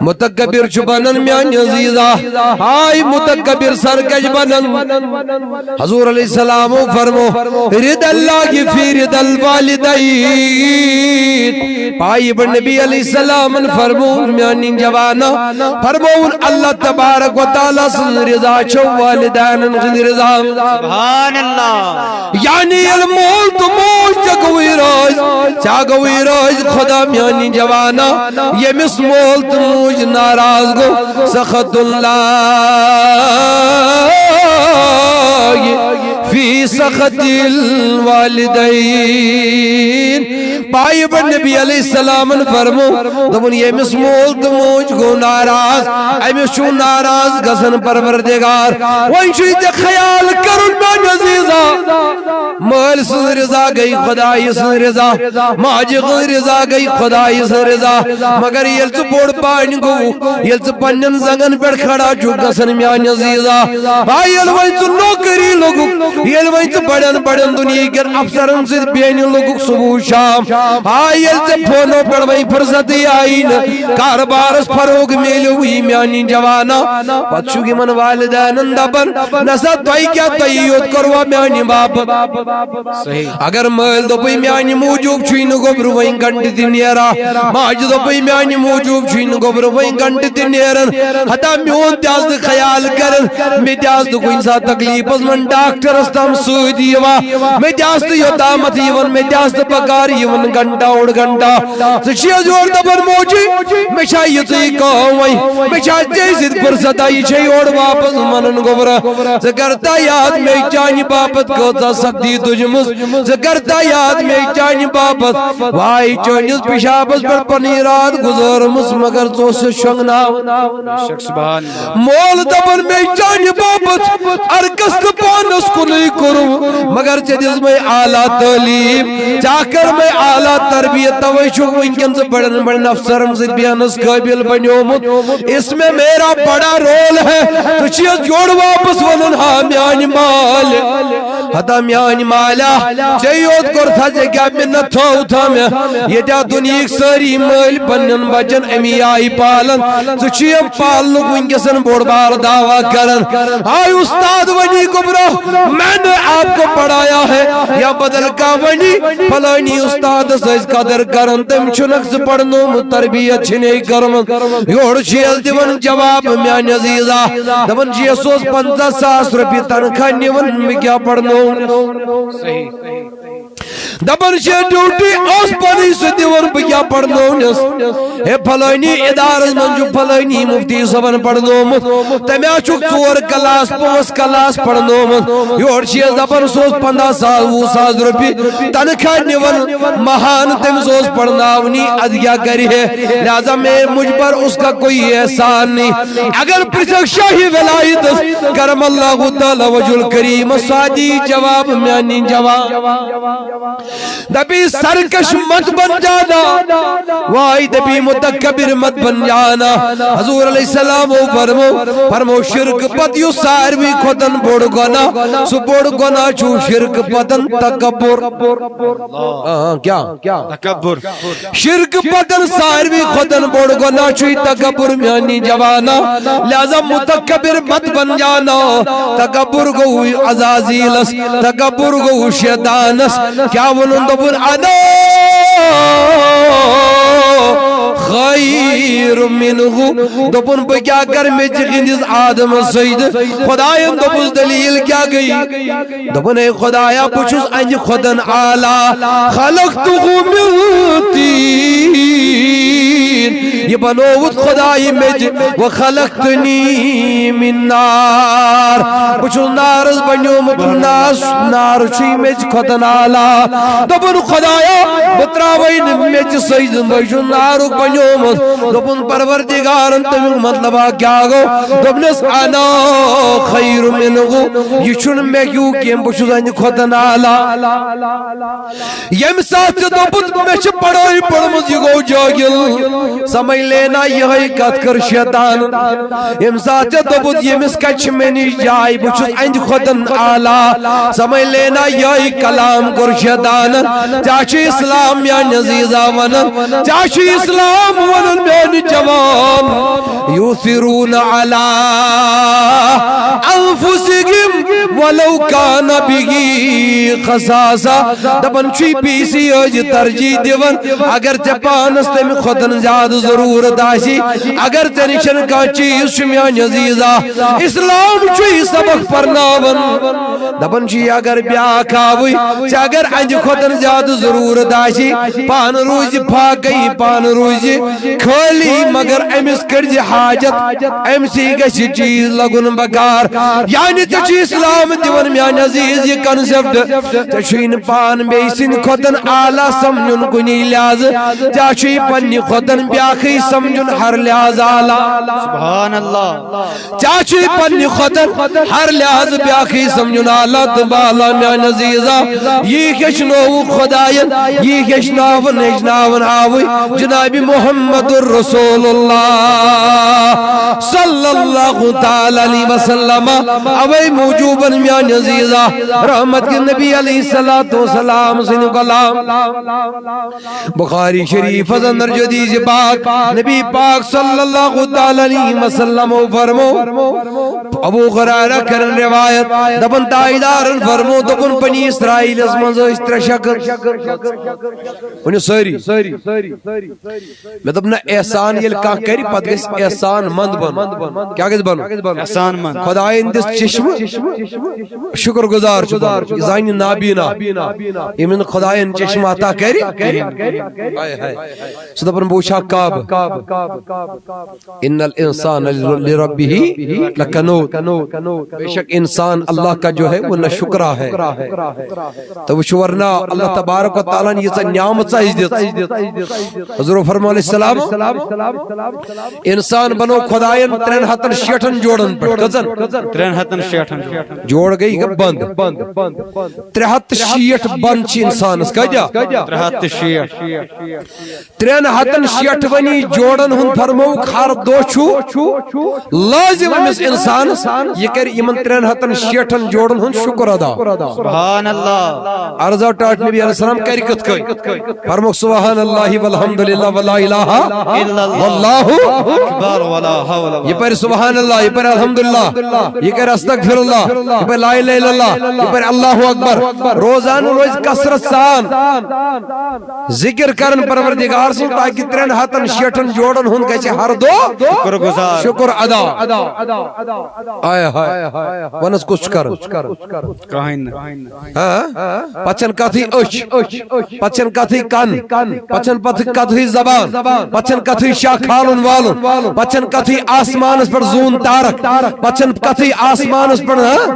متکبر چھُ بنان میانہِ عزیزا، ہاے متکبر سرکش بنان۔ حضور علیہ السلام فرمو، رضا اللہ فی رضا الوالدین۔ پایہِ بہٕ نبی علیہ السلامن فرمووُن، میانہِ جوانا، فرمووُن، اللہ تبارک و تعالیٰ سٕنٛز رضا چھو والدینن ہٕنٛز رضا۔ سبحان اللہ۔ یعنی ییٚلہِ مول تہٕ موج ژےٚ گوٚوُے رٲضۍ، ژےٚ گوٚوُے رٲضۍ خدا میانہِ جوانا، ییٚمِس مول تہٕ موج ناراض گوٚو، سخط اللہ فی سخط الوالدین۔ پایہِ بہٕ نبی علیہ السلامن فرمو، دوٚپُن، ییٚمِس مول تہٕ موج گوٚو ناراض، أمِس چھُ ناراض گژھان پروردگار۔ وۄنۍ چھُے ژےٚ خیال کرُن میانہِ عزیزا، مٲلۍ سٕنٛز رضا گٔے خدایہِ سٕنٛز رضا، ماجہِ ہٕنٛز رضا گٔے خدایہِ سٕنٛز رضا۔ مگر ییٚلہِ ژٕ بوٚڑ پہن گوٚوُکھ، ییٚلہِ ژٕ پننٮ۪ن زنٛگن پٮ۪ٹھ کھڑا چھُکھ گژھان میانہِ عزیزا، ہاے ییٚلہِ وۄنۍ ژٕ نوکری لوٚگُکھ، ییٚلہِ وۄنۍ ژٕ بڑٮ۪ن بڑٮ۪ن دُنیہٕکٮ۪ن افسرن سۭتۍ بیٚہنہِ لوٚگُکھ صبح شام، آ، ییٚلہِ ژےٚ فونو پٮ۪ٹھ وۄنۍ فرصتٕے آیی نہٕ، کاربارس فروغ میلیوٕے میانہِ جوانا، پتہٕ چھُکھ یِمن والدینن دپان، نسا تۄہہِ کیٛاہ، تۄہہِ یوت کوٚروا میانہِ باپتھ؟ صحیح۔ اگر مٲلۍ دوٚپُے، میانہِ موٗجوٗب چھُے نہٕ گوٚبرٕ وۄنۍ گنڈٕ تہِ نیران، ماجہِ دوٚپُے، میانہِ موٗجوٗب چھُے نہٕ گوٚبرٕ وۄنۍ گنڈٕ تہِ نیران، ہتا میون تہِ آسہٕ نہٕ خیال کران، مےٚ تہِ آسہٕ نہٕ کُنہِ ساتہٕ تکلیفس منٛز ڈاکٹرس تام سۭتۍ یِوان، مےٚ تہِ آسہٕ نہٕ یوٚتامتھ یِوان، مےٚ تہِ آسہٕ نہٕ پگار یِوان گنٹا اوٚڑ گنٹا۔ ژٕ چھِ حظ یورٕ دپان، موجی، مےٚ چھا یِژٕے کٲم وۄنۍ؟ مےٚ چھا ژےٚ سۭتۍ فرصتا؟ یہِ چھے یورٕ واپس ونان گوٚبرا۔ ژٕ کرتا یاد مےٚ چانہِ باپتھ کۭژاہ سختی تُجمٕژ؟ ژٕ کرتا یاد مےٚ چانہِ باپتھ؟ واے چٲنِس پِشابس پٮ۪ٹھ پنٕنۍ راتھ گُزٲرمٕژ، مگر ژٕ اوسُس شۄنٛگناوان۔ سبحان اللہ۔ مول دپان مےٚ چانہِ باپتھ، ارکس تہٕ پانس کُنُے کوٚرُم، مگر ژےٚ دِژمَے اعلیٰ تعلیٖم، ژےٚ کٔرمَے اعلیٰ تربیت، توے چھُکھ وٕنکیٚن ژٕ بڑٮ۪ن بڑٮ۪ن افسرن سۭتۍ بیہنس قٲبل بنیومُت۔ اس میں میرا بڑا رول ہے۔ ژٕ چھِ یورٕ واپس ونان، ہا میانہِ مالہِ، ہتا میانہِ مالیا، ژےٚ یوت کوٚر تھا، ژےٚ کیٛاہ منت تھٲو تھا مےٚ؟ ییٚتہِ آ دُنیہٕکۍ سٲری مٲلۍ پننٮ۪ن بچن امی آیہِ پالن، ژٕ چھُ یِم پالنُک وٕنکیٚسن بوٚڑ بار دعویٰ کران۔ آے استاد ونی گوٚبرا، میں نے آپ کو پڑھایا ہے، یا بدل کانٛہہ ونی، فلٲنی استادس ٲسۍ قدر کران، تٔمۍ چھُنکھ ژٕ پرنومُت، تربیت چھِنے کٔرمٕژ۔ یورٕ چھِ ییٚلہِ دِوان جواب میانہِ عزیزا، دپان چھِ، یہِ اوس پنٛژاہ ساس رۄپیہِ تنخواہ نِوان، مےٚ کیٛاہ پرنوونس؟ صحیح۔ دپان چھِ، ڈیوٹی ٲس پنٕنۍ سُہ دِوان، بہٕ کیٛاہ پرنوونس؟ ہے، فلٲنی ادارس منٛز چھُ فلٲنی مفتی صٲبن پرنومُت، تٔمۍ ہا چھُکھ ژور کلاس، پانٛژھ کلاس پرنومُت۔ یورٕ چھِ أسۍ دپان، سُہ اوس پنٛداہ ساس، وُہ ساس رۄپیہِ تنخواہ نِوان ماہانہٕ، تٔمِس اوس پرناونی، ادٕ کیٛاہ کرِ ہے؟ لہذا میں مجھ پر اس کا کوئی احسان نہیں۔ اگر پرژھکھ شاہی ولایتس، کرم اللہ تعالیٰ وجہ الکریم، سُہ دِیہِ جواب، میانی جواب۔ دپی سرکش مت بن جانا، واے دپی متکبر مت بن جانا۔ حضور علیہ السلام او فرمو، فرمو شرک پت یُس ساروی کھۄتن بوٚڑ گۄناہ، سُہ بوٚڑ گۄناہ چھُ شرک پتن تکبر۔ آ، کیا؟ تکبر۔ شرک پتن ساروی کھۄتن بوٚڑ گۄناہ چھُے تکبر میانی جوانا۔ لہذا متکبر مت بن جانا۔ تکبر گوٚو عزازیلس، تکبر گوٚو شیطانس۔ کیا ووٚنُن؟ دوٚپُن، انا خیر منہ۔ دوٚپُن، بہٕ کیٛاہ کرٕ میٚژِ ہٕنٛدِس آدمس سجدٕ؟ خداین دوٚپُس، دلیل کیٛاہ گٔیی؟ دوٚپُن، اے خدایا، بہٕ چھُس اَنہِ کھۄتن اعلیٰ۔ خلقتہ من طین۔ یہِ بنووُتھ خدایہِ میٚژِ، و خلقتنی من نار۔ بہٕ چھُس نارس بنیومُت، ناس، نار چھُے میٚژِ کھۄتن اعلیٰ۔ دوٚپُن، خدایا، بہٕ ترٛاوَے نہٕ میٚژِ سۭتۍ، بہٕ چھُس نارُک بنیومُت۔ دوٚپُن، پروردگارن، تَمیُک مطلب آ کیٛاہ گوٚو؟ دوٚپنس، انا خیر منہ۔ یہِ چھُنہٕ مےٚ ہیوٗ کینٛہہ، بہٕ چھُس اَنہِ کھۄتن اعلیٰ۔ ییٚمہِ ساتہٕ ژےٚ دوٚپُتھ، مےٚ چھِ پڑھٲے پٔرمٕژ، یہِ گوٚو جٲہِل۔ سمجھ لینا، یِہوٚے کتھ کٔر شیطان۔ ییٚمہِ ساتہٕ ژےٚ دوٚپُتھ، ییٚمِس کتہِ چھِ مےٚ نِش جاے، بہٕ چھُس اَنہِ کھۄتن اعلیٰ۔ سمجھ لینا، یِہوٚے کلام کوٚر شیطانن۔ ژےٚ چھُ اسلام میانہِ عزیزا ونان، ژےٚ چھُ اسلام ونان میانہِ جوان۔ یوسرون علی انفسہم ولو کان بہ خصاصہ۔ دپان چھُے بیٚیہِ سٕے یٲژ ترجیح دِوان، اگر ژےٚ پانس تمہِ کھۄتن زیادٕ ضروٗرت آسہِ، اگر ژےٚ نِش کانٛہہ چیٖز چھُ میانہِ عزیزا۔ اسلام چھُے سبق پرناوان۔ دپان چھُ یہِ اگر بیٛاکھ آوٕے، ژےٚ اگر اَنہِ کھۄتن زیادٕ ضروٗرت آسہِ، پانہٕ روٗزِ فاقے، پانہٕ روٗزِ خٲلی، مگر أمِس کٔرزِ حاجت، أمۍ سٕے گژھِ چیٖز لگُن بکار۔ یعنی ژےٚ چھُ اسلام دِوان میانہِ عزیز یہِ concept، ژےٚ چھُے نہٕ پان بیٚیہِ سٕنٛدِ کھۄتن اعلیٰ سمجھُن کُنی لحاظہٕ، ژےٚ چھُے پننہِ کھۄتن بیاکھٕے سمجھُن ہر لحاظ اعلیٰ۔ سبحان اللہ۔ ژےٚ چھُے پننہِ کھۄتہٕ ہر لحاظ بیاکھٕے سمجھُن اعلیٰ تہٕ بالا میانہِ عزیزا۔ یی ہیٚچھنووُکھ خۄداین، یی ہیٚچھناوُن ہیٚچھناوُن آوٕے جناب محمد رسول اللہ صلی اللہ تعالیٰ علیہ وسلم۔ اوے موجوبن میانہِ عزیزا، رحمت کے نبی علیہ الصلوۃ والسلام سٕنٛدِ غلام۔ بخاری شریفس اندر چھُ حدیث پاک، نبی پاک صلی اللہ تعالیٰ علیہ وسلم فرمو، ابو ہریرہ کرن روایت، دپن تاجدارن فرمو، دوٚپُن بنی اسرائیلس منٛز ٲسۍ ترٛےٚ شخص۔ ؤنِو سٲری۔ مےٚ دوٚپ نہ، احسان ییٚلہِ کانٛہہ کرِ، پتہٕ گژھِ احسان مند بنُن۔ کیٛاہ گژھِ بنُن؟ احسان مند۔ خۄدایَن دِژ چشمہٕ، شُکر گُزار چھُ بنُن۔ یہِ زانہِ نابینا، ییٚمِس نہٕ خۄدایَن چشمہٕ عطا کرِ۔ ہاے ہاے۔ سُہ دَپان، بہٕ وٕچھِ ہا کعبہٕ۔ ان الانسان لربہ لکنود۔ بے شک انسان اللہ کا جو ہے وہ ناشکرا ہے۔ تو وٕچھِو ورنہ اللہ تبارک و تعالیٰ ہن ییٖژاہ نعمت اَسہِ دِژ۔ حضور فرمو علیہ السلام، انسان بنو خۄدایَن ترٛٮ۪ن ہَتَن شیٹھَن جوڑن پٮ۪ٹھ۔ کٔژَن؟ ترٛٮ۪ن ہَتَن شیٹھَن۔ جوڑ گٔے یہِ بنٛد۔ ترٛےٚ ہَتھ تہٕ شیٹھ بنٛد چھِ انسانس۔ کۭتیاہ؟ ترٛےٚ ہَتھ تہٕ شیٹھ۔ ترٛٮ۪ن ہَتَن شیٹھ ونی جوڑن ہُنٛد فرمووُکھ، ہر دۄہ چھُ لازم أمِس انسانس یہِ کرِ یِمن ترٛٮ۪ن ہَتَن شیٹھَن جوڑن ہُنٛد شُکر ادا۔ سبحان اللہ۔ عرض آو ٹاٹھ نبی علیہ السلام کرِ کِتھ کٔنۍ؟ فرمووُکھ، سبحان اللہ والحمدللہ ولا الہ الا اللہ۔ اکبر ولا حول ولا۔ یہِ پرِ سبحان اللہ، یہِ پرِ الحمدللہ، یہِ کرِ استغفر اللہ، یہِ پرِ لا الہ الا اللہ، یہِ پرِ اللہ اکبر۔ روزانہٕ روزِ کثرت سان ذکر کرن پروردگار سُنٛد، تاکہ ترٛٮ۪ن ہَتَن شیٹھَن جوڑن ہُنٛد گژھِ ہر دۄہ شُکر گُزار۔ شُکر ادا۔ آے ہاے۔ ونس کُس چھُ کران؟ کٕہٕنۍ نہٕ۔ ہاں؟ پتہٕ چھَنہٕ کتھٕے أچھ، پتہٕ چھَنہٕ کتھٕے کن، پتہٕ چھَنہٕ پتہٕ کتھٕے زبان، پتہٕ چھَنہٕ کتھٕے شاہ کھالُن والُن، پتہٕ چھَنہٕ کتھٕے آسمانس پٮ۪ٹھ زوٗن تارک، پتہٕ چھَنہٕ کتھٕے آسمانس پٮ۪ٹھ، ہاں؟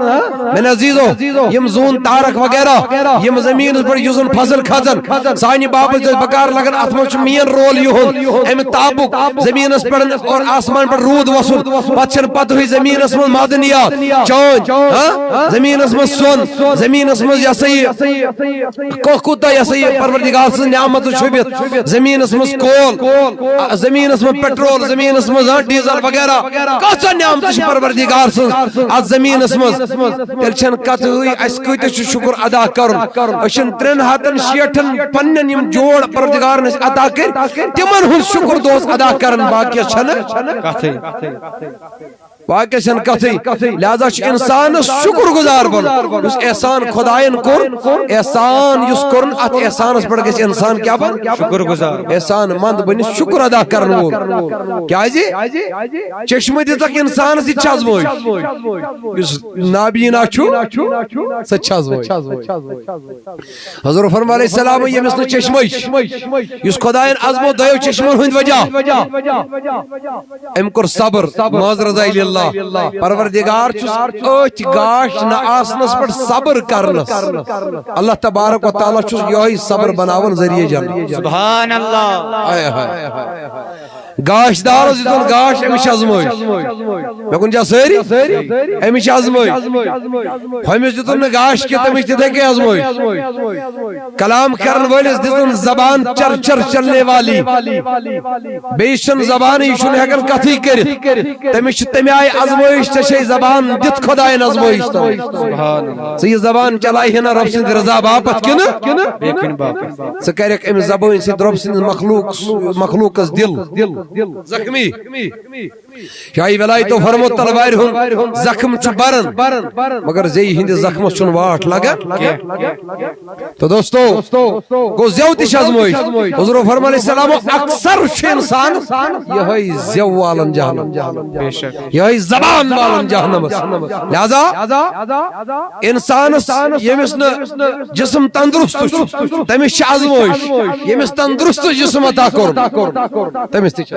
میانہِ عزیزو، یِم زوٗن تارک وغیرہ، یِم زمینس پٮ۪ٹھ یُس زن فصل کھسان، سانہِ باپتھ چھِ أسۍ بکار لگان، اتھ منٛز چھُ مین رول یِہُنٛد، امہِ تاپُک، زمینس پٮ۪ٹھ اور آسمان پٮ۪ٹھ روٗد وسُن، پتہٕ چھَنہٕ پتہٕے زمینس منٛز معدنیات، چٲنۍ، ہاں؟ زمینس منٛز سۄن، زمینس منٛز یہِ ہسا یہِ کۄکھ کوٗتاہ یہِ ہسا یہِ پروردگار سٕنٛز نعمت چھُ شوٗبِتھ۔ زمینس منٛز کول، آ، زمینس منٛز پیٹرول، زمینس منٛز، ہاں، ڈیزل وغیرہ، کۭژاہ نعمت چھِ پروردگار سٕنٛز اتھ زمینس منٛز۔ تیٚلہِ چھَنہٕ کتھٕے، اَسہِ کۭتِس چھُ شُکر ادا کرُن۔ أسۍ چھِنہٕ ترٛٮ۪ن ہَتَن شیٹھَن پننٮ۪ن یِم جوڑ پروردگارن اَسہِ عطا کٔرۍ، تِمن ہُنٛد شُکر دۄہس ادا کران، باقیَس چھَنہٕ۔ کتھٕے۔ باقیَس چھَنہٕ کتھٕے۔ لہذا چھُ انسانس شُکر گُزار بنُن۔ یُس احسان خۄدایَن کوٚر، احسان یُس کوٚرُن، اتھ احسانس پٮ۪ٹھ گژھِ انسان کیٛاہ بنُن؟ شُکر گُزار۔ احسان مند بٔنِتھ شُکر ادا کرن وول۔ کیٛازِ؟ چشمہٕ دِژکھ انسانس، یہِ تہِ چھِ آزمٲیش۔ یُس نابینا چھُ، سۄ تہِ چھِ آزمٲیش۔ حضور فرموو علیہ السلام، ییٚمِس نہٕ چشمٕے چھُ، یُس خۄدایَن آزمو دۄیو چشمن ہٕنٛدۍ وجہ، أمۍ کوٚر صبر، معذرت للہ۔ پروردگار چھُس أتھۍ گاش نہ آسنس پٮ۪ٹھ صبر کرنس۔ اللہ تبارک و تعالیٰ چھُس یِہوٚے صبر بناوان ذٔریعہٕ جنت۔ سبحان اللہ۔ آے ہاے۔ گاش دارس دِتُن گاش، أمِس چھِ آزمٲیش۔ مےٚ کُن چھا سٲری؟ أمِس چھِ آزمٲیش۔ ہُمِس دِتُن نہٕ گاش کینٛہہ، تٔمِس چھِ تِتھے کٔنۍ آزمٲیش۔ کلام کرن وٲلِس دِژٕن زبان چر چر چلنے والی۔ بیٚیہِ چھُنہٕ زبانٕے، یہِ چھُنہٕ ہٮ۪کان کتھٕے کٔرِتھ۔ تٔمِس چھِ تَمہِ آیہِ آزمٲیش، ژےٚ چھے زبان دِتھ خۄدایَن آزمٲیش تھٲومٕژ۔ سُہ یہِ زبان چلاوِ ہا نہ رۄب سٕنٛدِ رضا باپتھ کِنہٕ؟ بیٚیہِ کُنہِ باپتھ۔ ژٕ کرکھ أمِس زبٲنۍ سۭتۍ رۄب سٕنٛدِس مخلوق، مخلوقس دِل زخمی۔ شاہی ولایتو فرمو، تلوارِ ہُنٛد زخم چھُ بران، مگر زیٚیہِ ہٕنٛدِس زخمس چھُنہٕ واٹھ لگان۔ تو دوستو، گوٚو زیو تہِ چھِ آزمٲیش۔ حضور فرموو علیہ السلام، اکثر چھُ انسان یِہوٚے زیو والان جہنم، بے شک۔ یِہوٚے زبان والان جہنمس۔ لہذا انسانس ییٚمِس نہٕ جسم تندرست چھُ، تٔمِس چھِ آزمٲیش۔ ییٚمِس تندرست جسم عطا کوٚرُن، تٔمِس تہِ چھِ۔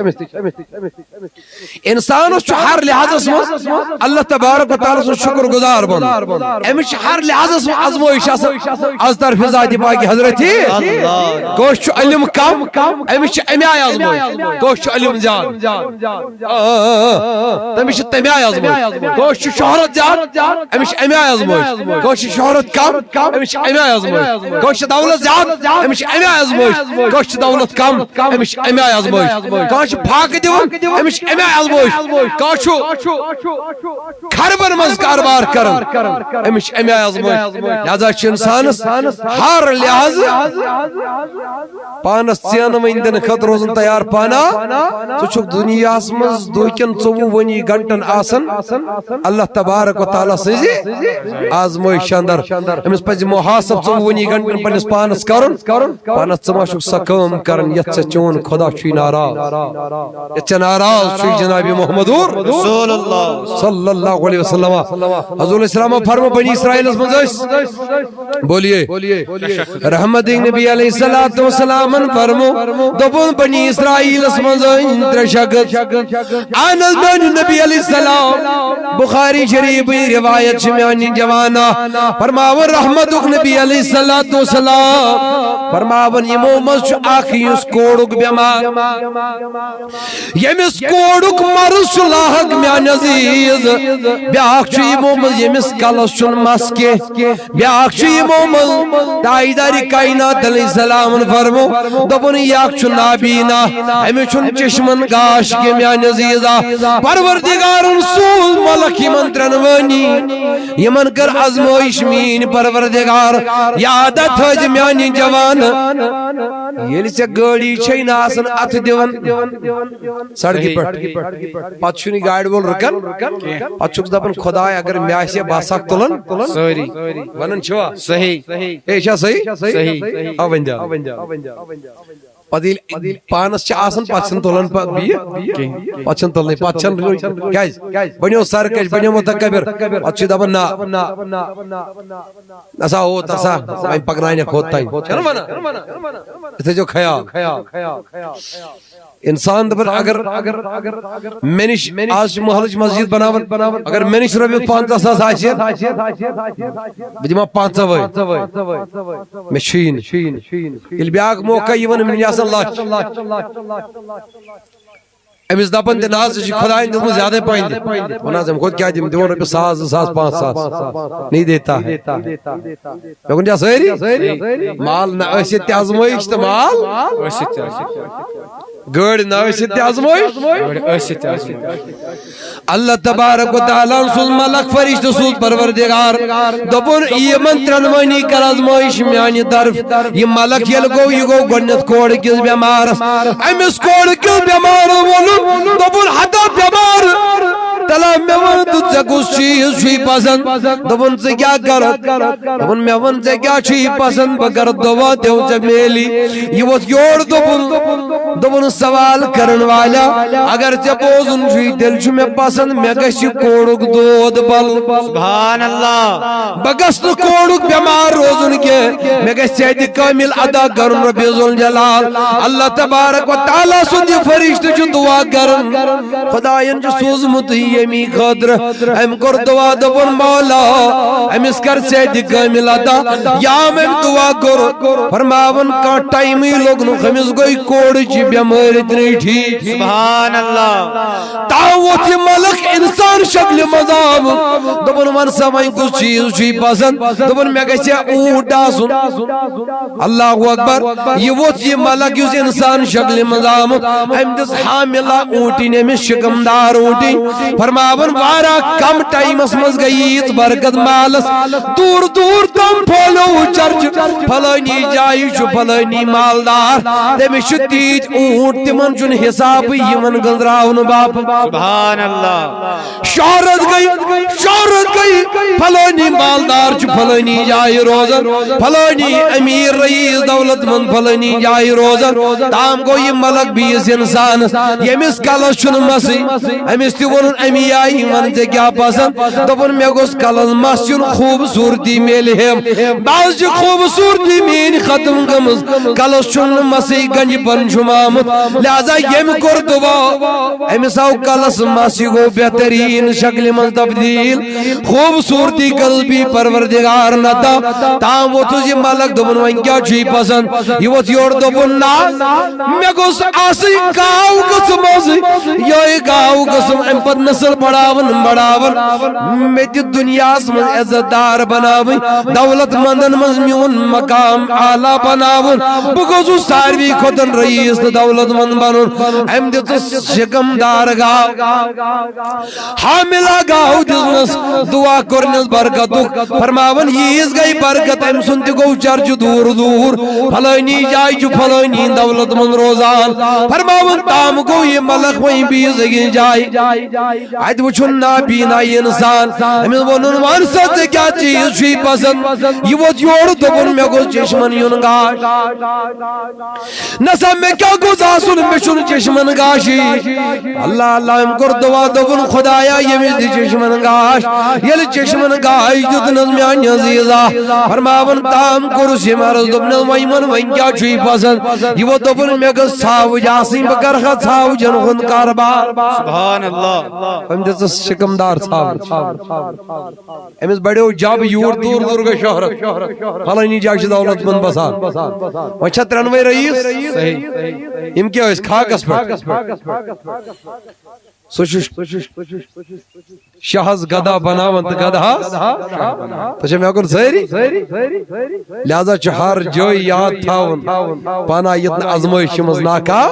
انسانس چھُ ہر لحاظس منٛز اللہ تبارک و تعالیٰ سُنٛد شُکر گُزار بنُن۔ أمِس چھِ ہر لحاظس منٛز آزمٲیِش آسان از طرفِ ذاتِ پاکِ حضرتِ۔ کٲنٛسہِ چھُ علم کم، أمِس چھِ اَمہِ آیہِ آزمٲیِش۔ کٲنٛسہِ چھُ علم زیادٕ، آ، آ، آ، تٔمِس چھِ تَمہِ آیہِ آزمٲیِش۔ کٲنٛسہِ چھُ شہرت زیادٕ، أمِس چھِ اَمہِ آیہِ آزمٲیِش۔ کٲنٛسہِ چھِ شہرت کم، أمِس چھِ اَمہِ آیہِ آزمٲیِش۔ کٲنٛسہِ چھِ دولت زیادٕ، أمِس چھِ اَمہِ آیہِ آزمٲیِش۔ کٲنٛسہِ چھِ دولت کم، أمِس چھِ اَمہِ آیہِ آزمٲیِش۔ کٲنٛسہِ چھِ فاقہٕ دِوان، أمِس چھِ اَمہِ آیہِ آزمٲیِش۔ کانٛہہ چھُ خربن منٛز کاربار کران، أمِس چھِ اَمہِ آیہِ آزمٲیِش۔ لہذا چھِ انسانس ہر لحاظہٕ پانس ژینہٕ وٕنۍ دِنہٕ خٲطرٕ روزُن تیار۔ پانا، ژٕ چھُکھ دُنیاہس منٛز دُہکٮ۪ن ژوٚوُہ وٕنی گھنٹن آسان اللہ تبارک و تعالیٰ سٕنٛزِ آزمٲیشہِ اندر۔ أمِس پزِ محاسب ژوٚوُہ وٕنی گھنٹن پننِس پانس کرُن۔ پانس ژٕ ما چھُکھ سۄ کٲم کران یتھ ژےٚ چون خدا چھُے ناراض، یتھ ژےٚ ناراض چھُے جناب محمدور رسول اللہ۔ صلی اللہ علیہ وسلم۔ حضور علیہ السلام فرمو، بنی اسرائیلس منٛز ٲسۍ، بولیے، رحمت نبی علیہ الصلوۃ والسلامن فرمو، دوٚپُن، بنی اسرائیلس منٛز ٲسۍ ترٛےٚ شخص۔ اہن حظ، میانہِ نبی علیہ السلام، بخاری شریفٕچ روایت چھِ میانہِ جوانا۔ فرماوان رحمتُک نبی علیہ الصلوۃ والسلام، فرماوان یِمو منٛز چھُ اکھ یُس کوڑُک بٮ۪مار، ییٚمِس کوڑُک مرض چھُ لاحق میانہِ عزیز، بیاکھ چھُ یِمو منٛز ییٚمِس کلس چھُنہٕ مس کینٛہہ، بیاکھ چھُ یِمو منٛز تاجدارِ کائنات علیہ السلامن فرمو، دوٚپُن، یہِ اکھ چھُ نابینا، أمِس چھُنہٕ چشمن گاش کینٛہہ۔ میانہِ عزیزا، پروردگارن سوٗز ملک یِمن ترٛٮ۪نوٲنی، یِمن کٔر آزمٲیش میٲنۍ پروردگار۔ یاد تھٲوزِ میانہِ جوان، ییٚلہِ ژےٚ گٲڑی چھے نہٕ آسان اتھٕ دِوان سڑکہِ پٮ۪ٹھ، پتہٕ چھُنہٕ یہِ گاڑِ وول رُکان، پتہٕ چھُکھ دپان، خداے، اگر مےٚ آسہِ ہے، بہٕ آسہٕ ہاکھ تُلان۔ سٲری۔ ونان چھِوا؟ صحیح۔ ہے، یہِ چھا صحیح؟ صحیح۔ آ، ؤنۍ دِ۔ پتہٕ ییٚلہِ پانس چھِ آسان، پتہٕ چھِنہٕ تُلان پتہٕ بیٚیہِ کینٛہہ۔ پتہٕ چھِنہٕ تُلنٕے، پتہٕ چھِنہٕ، کیازِ؟ بنیو سرکش، بنیو متکبر۔ پتہٕ چھِ دپان، نہ، نسا ہوت، نسا، وۄنۍ پکناونکھ ہوت تام۔ چھِنہٕ ونان؟ یہِ تھٲیزیو خیال۔ انسان دپان، اگر مےٚ نِش، آز چھِ محلٕچ مسجد بناوان، اگر مےٚ نِش رۄپیہِ پنٛژاہ ساس آسہِ، بہٕ دِمہٕ ہا پنٛژاہ وٲے، مےٚ چھُیی نہٕ۔ ییٚلہِ بیٛاکھ موقع یِوان، أمِس چھِ آسان لچھ۔ أمِس دَپان تہِ، نہ حظ، ژےٚ چھُے خۄدایَن دیُتمُت زیادَے پَہَن تہِ۔ وَنان حظ، اَمہِ کھۄتہٕ کیٛاہ دِمہٕ؟ دِمَن رۄپیَس ساس، زٕ ساس، پانٛژھ ساس۔ نہیں دیتا ہے۔ مےٚ ووٚن، کیٛاہ سٲری؟ مال نہ ٲسِتھ تہِ آزمٲیِش تہٕ مال۔ ٲسِتھ تہِ آزمٲیِش۔ گٲڑۍ نہ ٲسِتھ تہِ آزمٲیِش۔ گٲڑۍ ٲسِتھ تہِ آزمٲیِش۔ اللہ تبارک و تعالیٰ ہن سوٗز ملک فرشتہٕ، سوٗز پروردگار۔ دوٚپُن، یِمن ترٛٮ۪نوٕنی کر آزمٲیِش میانہِ طرف۔ یہِ ملک ییٚلہِ گوٚو، یہِ گوٚو گۄڈٕنٮ۪تھ کورٕ کِس بٮ۪مارس۔ أمِس کورٕ کِس بٮ۪مارس ووٚنُن، دوٚپُن، ہتا بٮ۪مار، تلا مےٚ وَن تہٕ ژےٚ کُس چیٖز چھُے پسنٛد؟ دوٚپُن، ژٕ کیٛاہ کرکھ؟ دوٚپُن، مےٚ وَن ژےٚ کیٛاہ چھُے پسنٛد، بہٕ کرٕ دوا، دِیو ژےٚ میلی۔ یہِ ووٚتھ یور، دوٚپُن، دوٚپُن، سوال کرن والا، اگر ژےٚ بوزُن چھُے، تیٚلہِ چھُ مےٚ پسنٛد، مےٚ گژھِ کوڑُک دود بلُن۔ سبحان اللہ۔ بہٕ گژھٕ نہٕ کوڑُک بٮ۪مار روزُن کینٛہہ، مےٚ گژھِ ژےٚ تہِ کٲمِل ادا کرُن رۄبِ ذوالجلال۔ اللہ تبارک و تعالیٰ سُنٛد یہِ فرشتہٕ چھُ دعا کران۔ خدایَن چھُ سوٗزمُت ییٚمی خٲطرٕ۔ أمۍ کوٚر دعا، دوٚپُن، مولا، أمِس کر ژےٚ تہِ کٲمِل ادا۔ یا أمۍ دعا کوٚر، فرماوان، کانٛہہ ٹایمٕے لوٚگ نہٕ، أمِس گوٚو کوڑٕچ بٮ۪مٲرۍ اتنٕے ٹھیٖک۔ سبحان اللہ۔ تام ووٚتھ یہِ ملک انسان شکلہِ منٛز آمُت۔ دوٚپُن، وَن سا، وۄنۍ کُس چیٖز چھُے پسنٛد؟ دوٚپُن، مےٚ گژھِ ہا اوٗنٹ آسُن۔ اللہ اکبر۔ یہِ ووٚتھ یہِ ملک، یُس انسان شکلہِ منٛز آمُت، أمۍ دِژ حاملہ اوٗنٹِنۍ، أمِس شکمدار اوٗنٹِنۍ۔ فرماوان، واریاہ کم ٹایمس منٛز گٔیہِ ییٖژ برکت مالس۔ دوٗر دوٗر تام پھٲلیو چرچہِ، فلٲنی جایہِ چھُ فلٲنی مالدار، تٔمِس چھُ تیٖتۍ اوٗنٹ، تِمن چھُنہٕ حسابٕے یِوان گٔنزراونہٕ باپتھ۔ سبحان اللہ۔ شہرت گٔے، شہرت گٔے، فلٲنی مالدار چھُ فلٲنی جایہِ روزان، فلٲنی امیر رئیس دولت مند فلٲنی جایہِ روزان۔ تام گوٚو یہِ ملک بیٚیِس انسانس، ییٚمِس کلس چھُنہٕ مسٕے۔ أمِس تہِ ووٚنُن امی آیہِ، وَن ژےٚ کیٛاہ پسنٛد؟ دوٚپُن، مےٚ گوٚژھ کلس مس یُن، خوٗبصوٗرتی میلہِ ہے۔ بس چھِ خوٗبصوٗرتی میٛٲنۍ ختم گٔمٕژ، کلس چھُنہٕ مسٕے، گنجہِ پر چھُم آمُت، لہذا ییٚمۍ کوٚر دُعا، أمِس آو کلس مس، یہِ گوٚو بہتریٖن شکلہِ منٛز تبدیٖل، خوٗبصوٗرتی کٔرٕس بی پروردگارن عطا۔ تام ووٚتھُس یہِ ملک، دوٚپُن، "وۄنۍ کیٛاہ چھُے پسنٛد؟" یہِ ووٚتھ یورٕ، دوٚپُن، "نہ، مےٚ گوٚژھ آسٕنۍ گاو گٔژھٕم آسٕنۍ، یِہوٚے گاو گٔژھٕم اَمہِ پتہٕ نسل بڑاوٕنۍ، بڑاوٕنۍ، مےٚ تہِ دُنیاہس منٛز عزت دار بناوٕنۍ، دولت مندن منٛز میون مقام اعلیٰ بناوُن، بہٕ گوٚژھُس ساروی کھۄتہٕ رئیس تہٕ دولت مند بنُن۔" أمۍ دِژٕس شِکم دار گاو، حاملہ گاو دِژنَس، دعا کوٚرنَس برکتُک، فرماوان، ییٖژ گٔے برکت، أمۍ سُنٛد تہِ گوٚو چرچہٕ دوٗر دوٗر، فلٲنی جایہِ چھُ فلٲنی دولت مند روزان۔ فرماوان، تام گوٚو یہِ ملک وۄنۍ بیٚیِس أکِس جایہِ۔ اَتہِ وُچھُن نابینا یہِ اِنسان، أمِس ووٚنُن، "وَن سا، ژےٚ کیٛاہ چیٖز چھُے پسنٛد؟" یہِ ووٚتھ یورٕ، دوٚپُن، "مےٚ گوٚژھ چشمن یُن گاش۔" نہ سا، مےٚ کیٛاہ گوٚژھ آسُن؟ مےٚ چھُنہٕ چشمن گاشی۔ اللہ اللہ، أمۍ کوٚر دعا، دوٚپُن، "خدایا، ییٚمِس دِ چشمن گاش۔" ییٚلہِ چشمن گاش دیُتنَس میٛانہِ عزیزا، فرماوان، تام کوٚرُس ییٚمۍ عرض، دوٚپنَس، "وۄنۍ وَن، وۄنۍ کیٛاہ چھُے پسنٛد؟" یہِ ووٚن، دوٚپُن، "مےٚ گٔژھ ژھاوٕج آسٕنۍ، بہٕ کرٕ ہا ژھاوٕجن ہُنٛد کاربار۔" سبحان اللہ۔ أمۍ دِژٕس شِکمدار ژھاوٕج۔ أمِس بڑیو جب یوٗر، دوٗر دوٗر گٔے شہرت۔ فلٲنی جایہِ چھِ دولت مند بسان۔ وۄنۍ چھا ترٛٮ۪نوَے رئیس؟ صحیح۔ یِم کیٛاہ ٲسۍ خاکس پٮ۪ٹھ؟ سُہ چھُ شاہس گدا بناوان تہٕ گدہس۔ تۄہہِ چھا مےٚ کُن سٲری؟ لہذا چھُ ہر جٲے یاد تھاوُن، پانہ ییٚتہِ نہٕ آزمٲیشہِ منٛز ناکام۔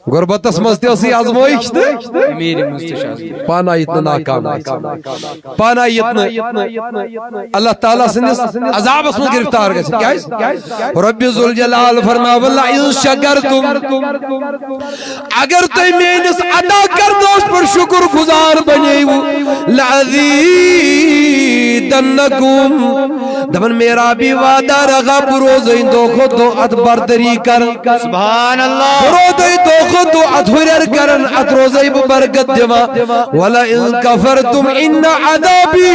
غربتس منٛز تہِ ٲسٕے آزمٲیش تہٕ امیٖری منٛز تہِ چھِ آزمٲیش۔ پانہ ییٚتہِ نہٕ ناکام گژھِ۔ پانہ ییٚتہِ نہٕ اللہ تعالیٰ سٕنٛدِس عذابس منٛز گرفتار گژھِ۔ کیٛازِ؟ رب ذوالجلال فرماوان، "لئن شکرتم"، اگر تُہۍ میٲنِس عطا کرنس پٮ۪ٹھ شُکر گُزار بنیوٕ، "لأزیدنکم"، دپان، میرا بھی وعدہ رہا، بہٕ روزے دۄہ کھۄتہٕ دۄہ اتھ برتری کران۔ سبحان اللہ۔ بہٕ روزے دۄہ کھۄتہٕ دۄہ اتھ ہُرٮ۪ر کران، اتھ روزے بہٕ برکت دِوان۔ "ولئن کفرتم ان عذابی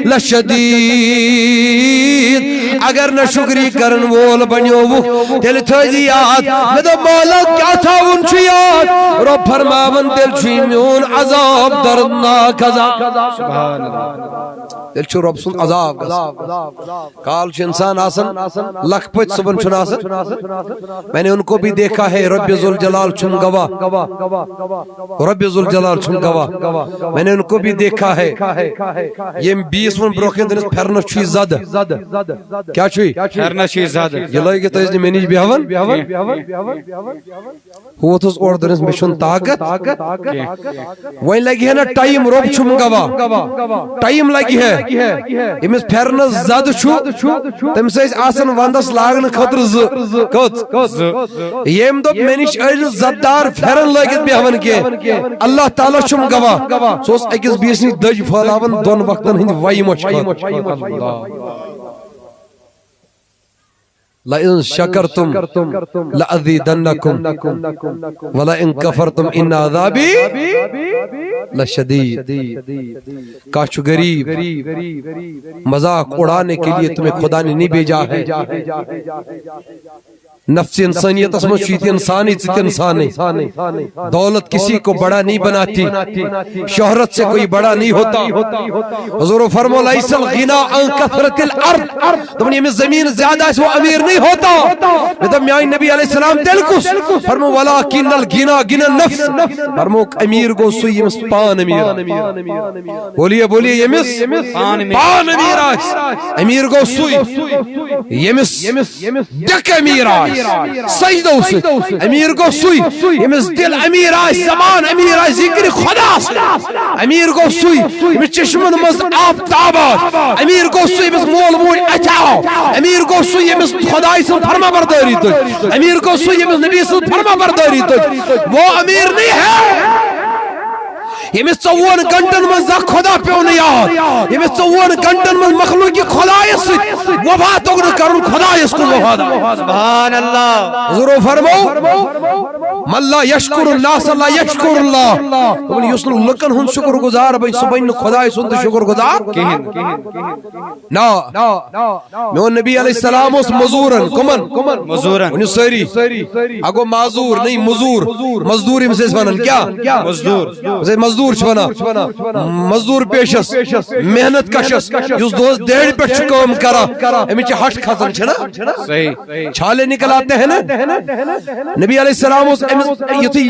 لشدید"۔ اگر نہ شُکری کرن وول بنیووُکھ، تیٚلہِ تھٲیزِ یاد، مےٚ دوٚپ، "مولا، کیٛاہ تھاوُن چھُ یاد؟" رۄب فرماوان، "تیٚلہِ چھُے میون عذاب دردناک عذاب۔" سبحان اللہ۔ تیٚلہِ چھُ رۄب سُنٛد عذاب گژھان۔ کال چھُ انسان آسان لکھ پٔتۍ، صُبحن چھُنہٕ آسان۔ میں نے ان کو بھی دیکھا ہے، رب ذوالجلال چھُم گواہ۔ رب ذوالجلال چھُم گواہ۔ میں نے ان کو بھی دیکھا ہے۔ ییٚمۍ بیٚیِس ووٚن برونٛہہ کَنہِ، تٔمِس پھٮ۪رنَس چھُے زَدٕ۔ کیٛاہ چھُے؟ پھٮ۪رنَس چھُے زَدٕ۔ یہِ لٲگِتھ ٲسۍ نہٕ مےٚ نِش بیٚہوان۔ ہُہ ووٚتھُس اورٕ، دوٚپنَس، "مےٚ چھُنہٕ طاقت کینٛہہ۔" وۄنۍ لگہِ ہے نہ ٹایم، رۄب چھُم گواہ۔ ٹایم لگہِ ہے۔ ییٚمِس پھٮ۪رنَس زَدٕ چھُ، تٔمِس ٲسۍ آسان وَندَس لاگنہٕ خٲطرٕ زٕ۔ کٔژ؟ زٕ۔ ییٚمۍ دوٚپ، "مےٚ نِش أنۍ نہٕ زَدار پھٮ۪رن لٲگِتھ بیٚہوان کینٛہہ۔" اللہ تعالیٰ چھُم گواہ۔ سُہ اوس أکِس بیٚیِس نِش دٔج پھٲلاوان دۄن وقتن ہٕنٛدِ وَیہِ مۄچھِ خٲطرٕ۔ لئن شکرتم لازیدنکم ولئن کفرتم ان عذابی لشدید۔ کانٛہہ چھُ غریب، مذاق اڑانے کے لیے تمہیں خدا نے نہیں بھیجا ہے۔ نفس انسانیتس منٛز چھُ یہِ تہِ انسانٕے، ژٕ تہِ انسانٕے۔ دولت کسی کو بڑا نہیں بناتی، شہرت سے کوئی بڑا نہیں ہوتا۔ حضور فرمو، "لیس الغنا عن کثرت الارض"، دوٚپُن، ییٚمِس زٔمیٖن زیادٕ آسہِ، وہ امیر نہیں ہوتا۔ مےٚ دوٚپ، میٛانہِ نبی علیہ السلام، تیٚلہِ کُس؟ فرمو، "ولکن الغنا غنا النفس"، فرموکھ، امیر گوٚو سُے ییٚمِس پان امیر آسہِ۔ بولیے، بولیے، ییٚمِس پان امیر۔ پان امیر آسہِ، امیر گوٚو سُے ییٚمِس ڈیٚکہٕ امیر آسہِ، سجدو سۭتۍ۔ امیر گوٚو سُے ییٚمِس دل امیر آسہِ، زبان امیر آسہِ ذکر خدا سۭتۍ۔ امیر گوٚو سُے ییٚمِس چشمن منٛز آفتاب آو۔ امیر گوٚو سُے ییٚمِس مول موج اَتھِ آو۔ امیر گوٚو سُے ییٚمِس خدایہِ سٕنٛز فرما بردٲری تُج۔ امیر گوٚو سُے ییٚمِس نبی سٕنٛز فرما بردٲری تُج۔ وہ امیر نہیں ہے ییٚمِس ژۄوُہن گھنٹن منٛز زانٛہہ خۄدا پیوٚو نہٕ یاد، ییٚمِس ژۄوُہن گھنٹن منٛز مخلوق خۄدایس سۭتۍ وفا توٚگ نہٕ کرُن، خۄدایس کُن وفادار۔ سبحان اللہ۔ حضورو فرمو، "من لا یشکر الناس لا یشکر اللہ۔" دوٚپُن، یُس نہٕ لُکن ہُنٛد شُکر گُزار بنہِ، سُہ بنہِ نہٕ خۄداے سُنٛد تہِ شُکر گُزار کِہیٖنۍ۔ نہ۔ میون نبی علیہ السلام اوس مزورن، کمن؟ مزورن۔ ؤنِو سٲری۔ اگو معذور نہیں، مزور۔ مزدور ییٚمِس أسۍ ونان، کیٛاہ؟ مزدور۔ ییٚمِس أسۍ مزدور چھِ ونان۔ مزدور پیشس، محنت کشس، یُس دۄہس دیرِ پٮ۪ٹھ چھُ کٲم کران، أمِس چھِ ہٹھ کھسان، چھِنہ؟ صحیح۔ چھالے نکل آتے ہیں نا۔ نبی علیہ السلام اوس أمِس یُتھُے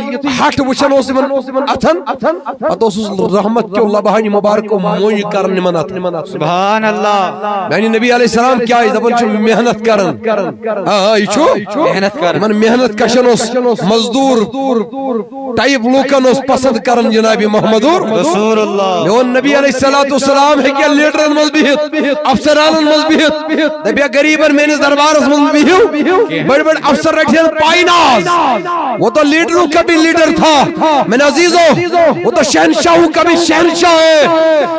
ہٹھ وٕچھان اوس یِمن اتھن، پتہٕ اوسُس رحمت کیو لبہانہِ مبارکو مویہِ کران یِمن اتھن۔ سبحان اللہ۔ یعنی نبی علیہ السلام کیٛاہ ٲسۍ دپان چھُ محنت کران۔ آ، آ، یہِ چھُ محنت کران۔ یِمن محنت کشن اوس مزدور ٹائپ لوٗکن اوس پسند کران جناب محمدور۔ رسول اللہ۔ میون نبی علیہ الصلوۃ والسلام ہیٚکہِ لیڈرن منٛز بِہِتھ، افسرانن منٛز بِہِتھ، دپہِ غریبن میٲنِس دربارس منٛز بِہِو، بٔڑۍ بٔڑۍ افسر رٹہِ ہن پاے ناز۔ وہ تو لیڈروں کا بھی لیڈر تھا میرے عزیزو، وہ تو شہنشاہوں کا بھی شہنشاہ ہے،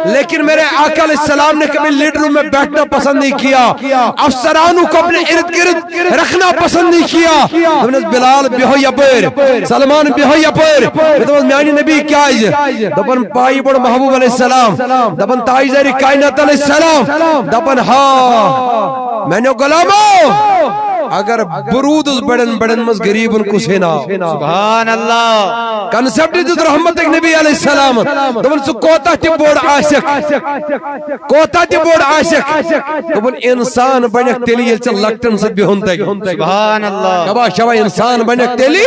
لیکن میرے آقا علیہ السلام نے کبھی لیڈروں میں بیٹھنا پسند نہیں کیا، افسرانوں کو اپنے ارد گرد رکھنا پسند نہیں کیا۔ دوٚپنس، "بلال، بیہو یپٲرۍ، سلمان، بیہو یپٲرۍ۔" مےٚ دوٚپمس، "میانہِ نبی کیازِ؟" دپان، پایہِ بڑ محبوب علیہ السلام، دپان، تاجدارِ کائنات علیہ السلام، دپان، ہا، میانیو غلامو، اگر بہٕ روٗدُس بڑٮ۪ن بڑٮ۪ن منٛز غریبن کُس ہے ناو؟ سبحان اللہ۔ کنسپٹ دیُت رحمت نبی علیہ السلام، دوٚپُن، ژٕ کوتاہ تہِ بوٚڑ آسکھ، کوتاہ تہِ بوٚڑ آسکھ، دوٚپُن، انسان بنکھ تیٚلہِ ییٚلہِ ژےٚ لۄکٹٮ۪ن سۭتۍ بِہُن تگہِ۔ سبحان اللہ۔ شاباش، شاباش، انسان بنکھ تیٚلہِ،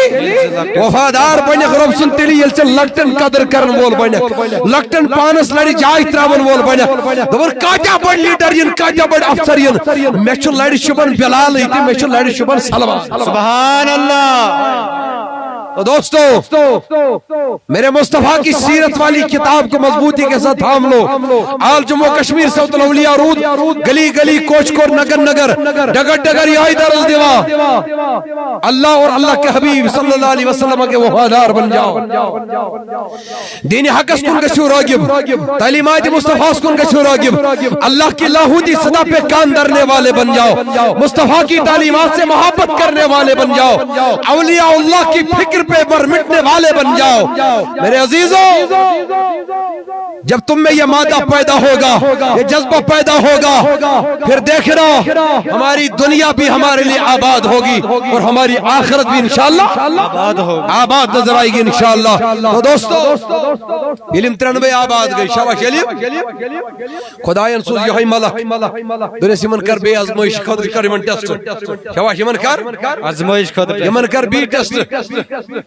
وفادار بنکھ رۄب سُنٛد تیٚلہِ ییٚلہِ ژےٚ لۄکٹٮ۪ن قدر کرن وول بنکھ، لۄکٹٮ۪ن پانس لرِ جاے تراون وول بنکھ۔ دوٚپُن، کاتیاہ بٔڑۍ لیڈر یِن، کاتیاہ بٔڑۍ افسر یِن، مےٚ چھُ لرِ شوٗبان بلالٕے تہٕ مےٚ چھُ لرِ شوٗبان سلمان۔ سبحان اللہ۔ تو دوستو، میرے مصطفیٰ کی سیرت والی کتاب کو مضبوطی کے ساتھ تھام لو۔ آل جموں کشمیر صوت الاولیاء رود، گلی گلی، کوچ کوچ، نگر نگر، ڈگر ڈگر، یہی درس دیوا۔ اللہ اور اللہ کے حبیب صلی اللہ علیہ وسلم کے وفادار بن جاؤ۔ دین حقس کن گژھو راغب، تعلیمات مصطفیٰ کن گژھو راغب۔ اللہ کی لاہوتی صدا پہ کان دھرنے والے بن جاؤ، مصطفیٰ کی تعلیمات سے محبت کرنے والے بن جاؤ، اولیاء اللہ کی فکر پہ مر مٹنے والے بن جاؤ۔ میرے عزیزوں، جب تم میں یہ مادہ پیدا ہوگا، یہ جذبہ پیدا ہوگا، پھر دیکھنا، ہماری دنیا بھی ہمارے لیے آباد ہوگی اور ہماری آخرت بھی انشاءاللہ آباد ہوگی۔ آباد نظر آئے گی انشاءاللہ۔ تو دوستو، ییٚلہِ یِم ترٛٮ۪نوَے آباد گٔے، شاباش، ییٚلہِ خۄدایَن سوٗز یِہوٚے ملک، دوٚپنَس، یِمَن کر بیٚیہِ آزمٲیِش خٲطرٕ، کر یِمَن ٹیسٹ۔ شاباش، یِمَن کر، آزمٲیِش خٲطرٕ۔ یِمَن کر بیٚیہِ ٹیسٹ۔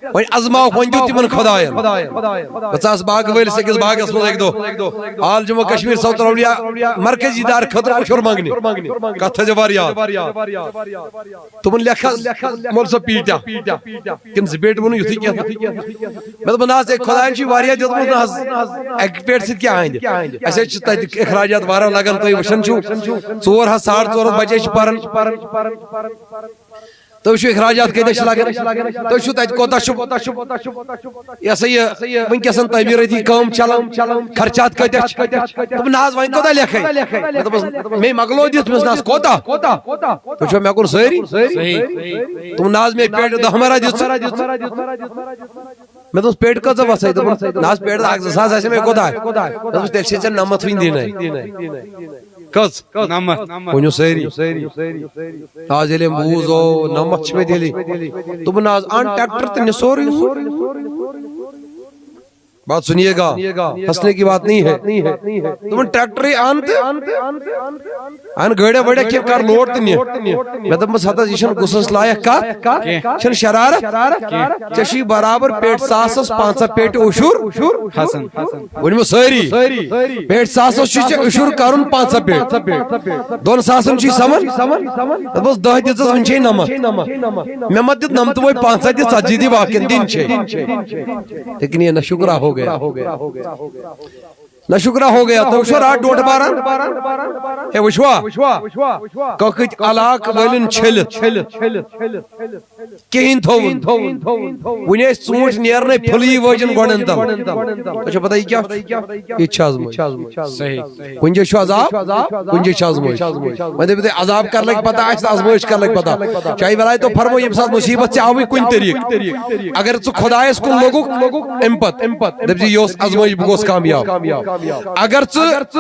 وۄنۍ آزماوَکھ، وۄنۍ دیُت تِمَن خۄدایَن۔ بہٕ ژاس باغہٕ وٲلِس أکِس باغَس منٛز اَکہِ دۄہ، آل جموں کشمیر صوت الاولیاء مرکزی دار خٲطرٕ عشر منٛگنہِ۔ کَتھ تھٲیزیو واریاہ۔ تِمَن لیکھ حظ، مول صٲب، پیٖٹا۔ تِم زٕ پیٹہِ ووٚنُن یُتھُے کینٛہہ۔ مےٚ دوٚپ، نہ حظ، ہے، خۄدایَن چھُ واریاہ دیُتمُت، نہ حظ، اَکہِ پیٹہِ سۭتۍ کیٛاہ اَندِ؟ اَسہِ حظ چھِ تَتہِ اخراجات واریاہ لَگان، تُہۍ وٕچھان چھِو، ژور ہَتھ، ساڑ ژور ہَتھ بَچے چھِ پَران۔ تُہۍ وٕچھِو، اخراجات کۭتیٛاہ چھِ لَگان، تُہۍ وٕچھِو تَتہِ کوٗتاہ چھُ، یہِ ہسا یہِ، وٕنکیٚس تعمیٖرٲتی کٲم چَلان، خرچات کۭتیٛاہ چھِ؟ دوٚپُن، نہ حظ، وۄنۍ کوٗتاہ لیکھَے؟ مےٚ دوٚپُس، مے مۄکلو دِتھ، مےٚ دوٚپُس، نہ حظ، کوٗتاہ؟ تُہۍ چھِوا مےٚ کُن سٲری؟ صحیح۔ دوٚپُن، نہ حظ، مے پیٹہِ دَہ مَرا دِژ۔ مےٚ دوٚپُس، پیٹہِ کۭژاہ وَژھَے؟ دوٚپُن، نہ حظ، پیٹہِ اَکھ زٕ ساس آسہِ مےٚ کوٗتاہ؟ مےٚ دوٚپُس، تیٚلہِ چھے ژےٚ نَمَتھ وٕنہِ دِنَے۔ کٔژ؟ نَمَتھ۔ ؤنِو سٲری۔ آز ییٚلہِ أمۍ بوٗز، او، نَمَتھ چھِ مےٚ تیٚلہِ۔ دوٚپُن، نہ حظ، اَن ٹریکٹر تہٕ نہِ سورُے اوٗرۍ۔ بات سنیے گا، ہنسنے کی بات نہیں ہے۔ دوٚپُن، ٹریکٹرٕے اَن تہٕ اَن گٲڑیٛا وٲڑیٛا کینٛہہ، کر لوڈ تہٕ نہِ۔ مےٚ دوٚپمَس، ہتہٕ حظ، یہِ چھَنہٕ غصس لایق کَتھ، یہِ چھَنہٕ شرارت۔ ژےٚ چھُے برابر پیٹہِ ساسَس پانٛژاہ پیٹہِ عشر کھسان۔ ؤنِو سٲری۔ پیٹہِ ساسَس چھُے ژےٚ عشر کَرُن پانٛژاہ پیٹہِ۔ دۄن ساسَن چھُے سَمان۔ دوٚپمَس، دَہ دِژٕس، وٕنہِ چھے نَمَتھ۔ مےٚ ما دیُت نَمتہٕ وۄنۍ پانٛژاہ دِ، ژتجی دِ، باقین دِنۍ چھے۔ لیکن یہ نہ شکرا ہو گیا۔ نہ شکرا ہو گیا، تو وٕچھو راتھ ڈوٹھ باران۔ ہے وٕچھوا؟ کٔکٕتۍ علاقہٕ وٲلٮ۪ن چھٔلِتھ کِہیٖنۍ تھوٚوُن۔ وٕنہِ ٲسۍ ژوٗنٛٹھۍ نیرنَے پھٕلٕے وٲجِن گۄڈَن تَل۔ تۄہہِ چھو پتہ یہِ کیٛاہ چھُ؟ یہِ تہِ چھِ آزمٲیِش۔ صحیح۔ کُنہِ جایہِ چھُ عذاب، کُنہِ جایہِ چھِ آزمٲیِش۔ وۄنۍ دٔپِو تُہۍ، عذاب کر لگہِ پتہ، آسہِ تہٕ آزمٲیِش کر لگہِ پتہ۔ چاہے ولایتو فرمو، ییٚمہِ ساتہٕ مُصیبت ژےٚ آوٕے کُنہِ طریٖقہٕ، اگر ژٕ خۄدایَس کُن لوٚگُکھ، اَمہِ پتہٕ دٔپۍ زِ، یہِ اوس آزمٲیِش، بہٕ گوس کامیاب۔ اگر ژٕ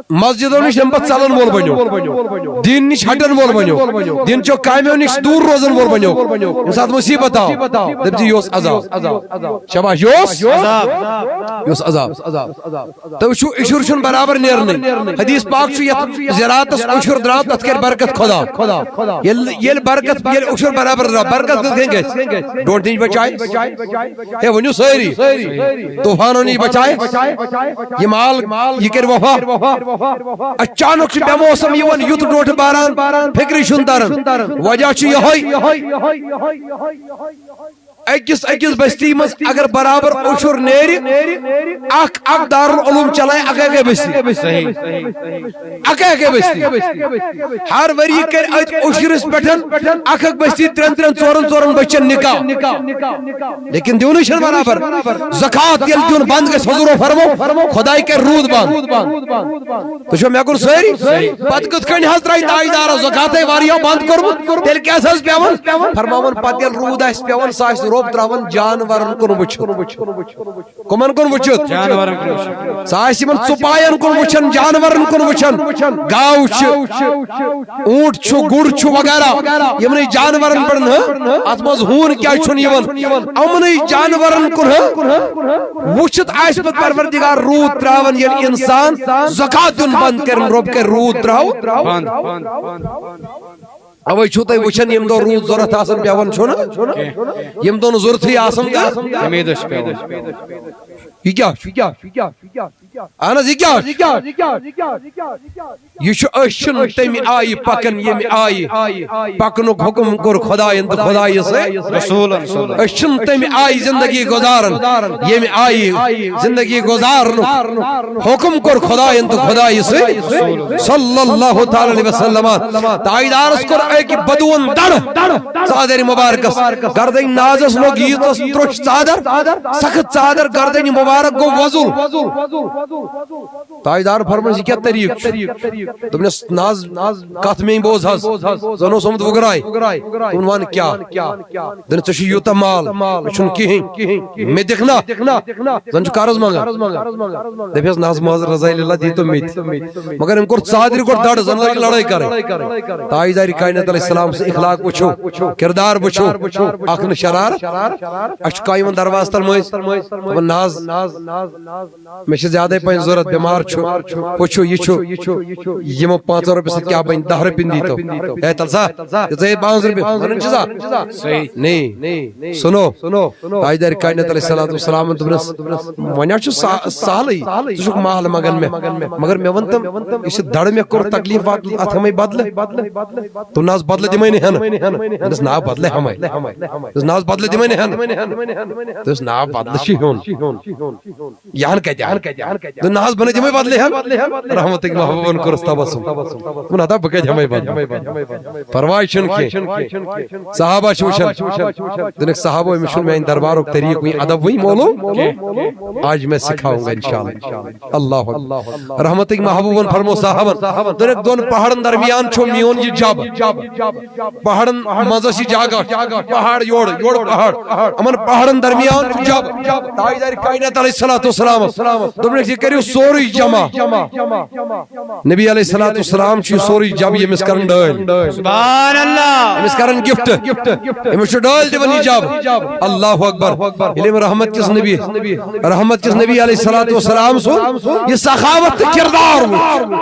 مسجدو نِش اَمہِ پتہٕ ژلن وول بنیو، دین نِش ہٹن وول بنیو، دین چو کامیو نِش دوٗر روزن وول بنیو، ییٚمہِ ساتہٕ مُصیبت آو، دٔپۍ زِ، یہِ اوس عذاب۔ شاباش، یہِ اوس؟ عذاب۔ یہِ اوس عذاب۔ تُہۍ وٕچھِو، عُشُر چھُنہٕ برابر نیرنٕے۔ حدیث پاک چھُ، یَتھ زِراعتَس عُشُر درٛاو، تَتھ کَرِ برکت خۄدا۔ ییٚلہِ، ییٚلہِ برکت، ییٚلہِ عُشُر برابر درٛاو، برکت کِتھ کٔنۍ گژھِ؟ ڈوٹھٕ نِش بچایہِ۔ ہے، ؤنِو سٲری۔ طوفانو نِش بچایہِ۔ یہِ مال، یہِ کَرِ وفا۔ اچانک چھُ بے موسم یِوان، یُتھ ڈوٹھٕ باران، فِکرِ چھُنہٕ تران۔ وجہ چھُ یِہوٚے۔ أکِس أکِس بستی منٛز اگر برابر عُشُر نیرِ، اکھ اکھ دارالعلوم چلایہِ اکے اکے بستی۔ صحیح۔ اکے اکے بستی۔ ہر ؤری کرِ أتھۍ عُشرس پٮ۪ٹھ اکھ اکھ بستی ترٛٮ۪ن ترٛٮ۪ن ژورن ژورن بچن نکاح۔ لیکن دیونٕے چھُنہٕ برابر۔ زکوٰۃ ییٚلہِ دیُن بنٛد گژھِ، حضورو فرمو، خۄداے کرِ روٗد بنٛد۔ تُہۍ چھِوا مےٚ کُن سٲری؟ پتہٕ کِتھ کٔنۍ حظ ترٛایہِ تاجدارس زکاتَے واریاہو بنٛد کوٚرمُت؟ تیٚلہِ کیٛاہ حظ پٮ۪وان؟ فرماوان، پتہٕ ییٚلہِ روٗد آسہِ پٮ۪وان، سُہ آسہِ روٚب ترٛاوان جانورن کُن وٕچھُن۔ کُمن کُن وٕچھِتھ؟ جانورن کُن وٕچھِتھ۔ سُہ آسہِ یِمن ژُپاین کُن وٕچھان، جانورن کُن وٕچھان۔ گاو چھِ، اوٗنٹ چھُ، گُر چھُ وغیرہ، یِمنٕے جانورن پٮ۪ٹھ، ہہ؟ اتھ منٛز ہوٗن کیٛازِ چھُنہٕ یِوان؟ یِمنٕے جانورن کُن، ہہ؟ وٕچھِتھ آسہِ پتہٕ پروردگار روٗد ترٛاوان، ییٚلہِ انسان زکات دیُن بنٛد کرن، رۄب کرِ روٗد ترٛاوُن۔ بنٛد۔ اوے چھُو تُہۍ وٕچھان، ییٚمہِ دۄہ روٗد ضوٚرتھ آسان پٮ۪وان چھُنہٕ؟ ییٚمہِ دۄہ نہٕ ضوٚرتھٕے آسان تہٕ تَمے دۄہ چھُ پٮ۪وان۔ یہِ کیٛاہ چھُ؟ اہن حظ، یہِ کیٛاہ چھُ؟ یہِ چھُ، أسۍ چھِنہٕ تَمہِ آیہِ پکان، ییٚمہِ آیہِ پکنُک حُکم کوٚر خۄدایَن تہٕ خۄدایہِ سۭتۍ۔ رسوٗلن صلی اللہ۔ أسۍ چھِنہٕ تَمہِ آیہِ زندگی گُزاران، ییٚمہِ آیہِ زندگی گُزارنُک حُکم کوٚر خۄدایَن تہٕ خۄدایہِ سۭتۍ صلی اللہ تعالیٰ علیہ وسلم۔ تاجدارس کوٚر أکۍ بدوٗن دڑ ژادرِ مبارکس، گردنۍ نازس لوٚگ ییٖژس ترٛوٚچھ ژادر، سخت ژادر، گردنۍ مبارک گوٚو وۄزُل۔ تاجدار فرمٲوِس، یہِ کیٛاہ طریٖقہٕ چھُ؟ دوٚپنس، نہ حظ، کتھ میٛٲنۍ بوز حظ، زن اوس آمُت وُگراے۔ دوٚپُن، ون کیٛاہ؟ دوٚپُن، ژےٚ چھُے یوٗتاہ مال، مےٚ چھُنہٕ کِہیٖنۍ، مےٚ دِکھ نا؟ زن چھُ قرض منٛگان۔ دپیس، نہ حظ، معذرت، رضا اللہ، دیٖتو مےٚ تہِ۔ مگر أمۍ کوٚر ژادرِ گۄڈٕ دڑ، زن لٲج لڑٲے کرٕنۍ۔ تاجدارِ کائنات علیہ السلام سُنٛد اخلاق وٕچھو، کردار وٕچھو، اکھ نہٕ شرارت۔ اَسہِ چھُ قایمن دروازٕ تل مٔنٛزۍ۔ دپان، نہ حظ، مےٚ چھِ زیادَے پَہَن ضوٚرَتھ، بٮ۪مار چھُ، ہُہ چھُ، یہِ چھُ۔ یِمو پانٛژو رۄپیہِ سۭتۍ کیٛاہ بَنہِ؟ دَہ رۄپیہِ دیٖتو۔ ہے، تَل سا، یہِ ژےٚ پانٛژھ رۄپیہِ وَنان چھِ سا؟ صحیح۔ نہیں۔ سُنو۔ تاجدار کائنات علیہ الصلوۃ والسلام دوٚپنَس، وۄنۍ حظ چھُ سہ-، سہلٕے، ژٕ چھُکھ مال منٛگان مےٚ، مگر مےٚ وَن تہٕ، یُس یہِ دَڑٕ مےٚ کوٚر تکلیٖف واتُن، اَتھ ہٮ۪مَے بدلہٕ؟ دوٚپُن، نہ حظ، بدلہٕ دِمَے نہٕ ہٮ۪نہٕ۔ دوٚپنَس، نہ، بدلہٕ ہٮ۪مَے۔ دوٚپنَس، نہ حظ، بدلہٕ دِمَے نہٕ ہٮ۪نہٕ۔ دوٚپنَس، نہ، بدلہٕ چھُ ہیوٚن۔ یہِ ہن کتہِ؟ دوٚپُن، نہ حظ، بہٕ نہٕ دِمے بدلہٕ ہن۔ رحمتٕکۍ محبوبن کوٚرُس تبسم۔ دوٚپُن، ہتا بہٕ کتہِ ہٮ۪مے بدلہٕ؟ پرواے چھُنہٕ کینٛہہ۔ صحابہ چھِ وٕچھان۔ دوٚپُکھ، صحابہ، أمِس چھُنہٕ میانہِ دربارُک طریٖقہٕ وٕنہِ ادب وٕنہِ معلوم۔ آج میں سکھاؤں گا انشاءاللہ۔ اللہ اکبر۔ رحمتٕکۍ محبوبن فرمو صحابن۔ دوٚپُکھ، دۄن پہاڑن درمیان چھُ میون یہِ جب۔ پہاڑن منٛز ٲس یہِ جگہ، پہاڑ یورٕ، یورٕ پہاڑ، یِمن پہاڑن درمیان چھُ جب۔ تاجدار کائنات علیہ الصلوۃ والسلام دوٚپنَس، یہِ کٔرِو سورُے جمع۔ نبی علیہ الصلوۃ والسلام چھُ یہِ سورُے جب ییٚمِس کران ڈٲلۍ۔ سبحان اللہ۔ أمِس کران گفٹ۔ أمِس چھُ ڈٲلۍ دِوان یہِ جب۔ اللہ اکبر۔ ییٚلہِ أمۍ رحمت کِس نبی، رحمت کِس نبی علیہ الصلوۃ والسلام سُنٛد یہِ سخاوت تہٕ کردار وُچھ،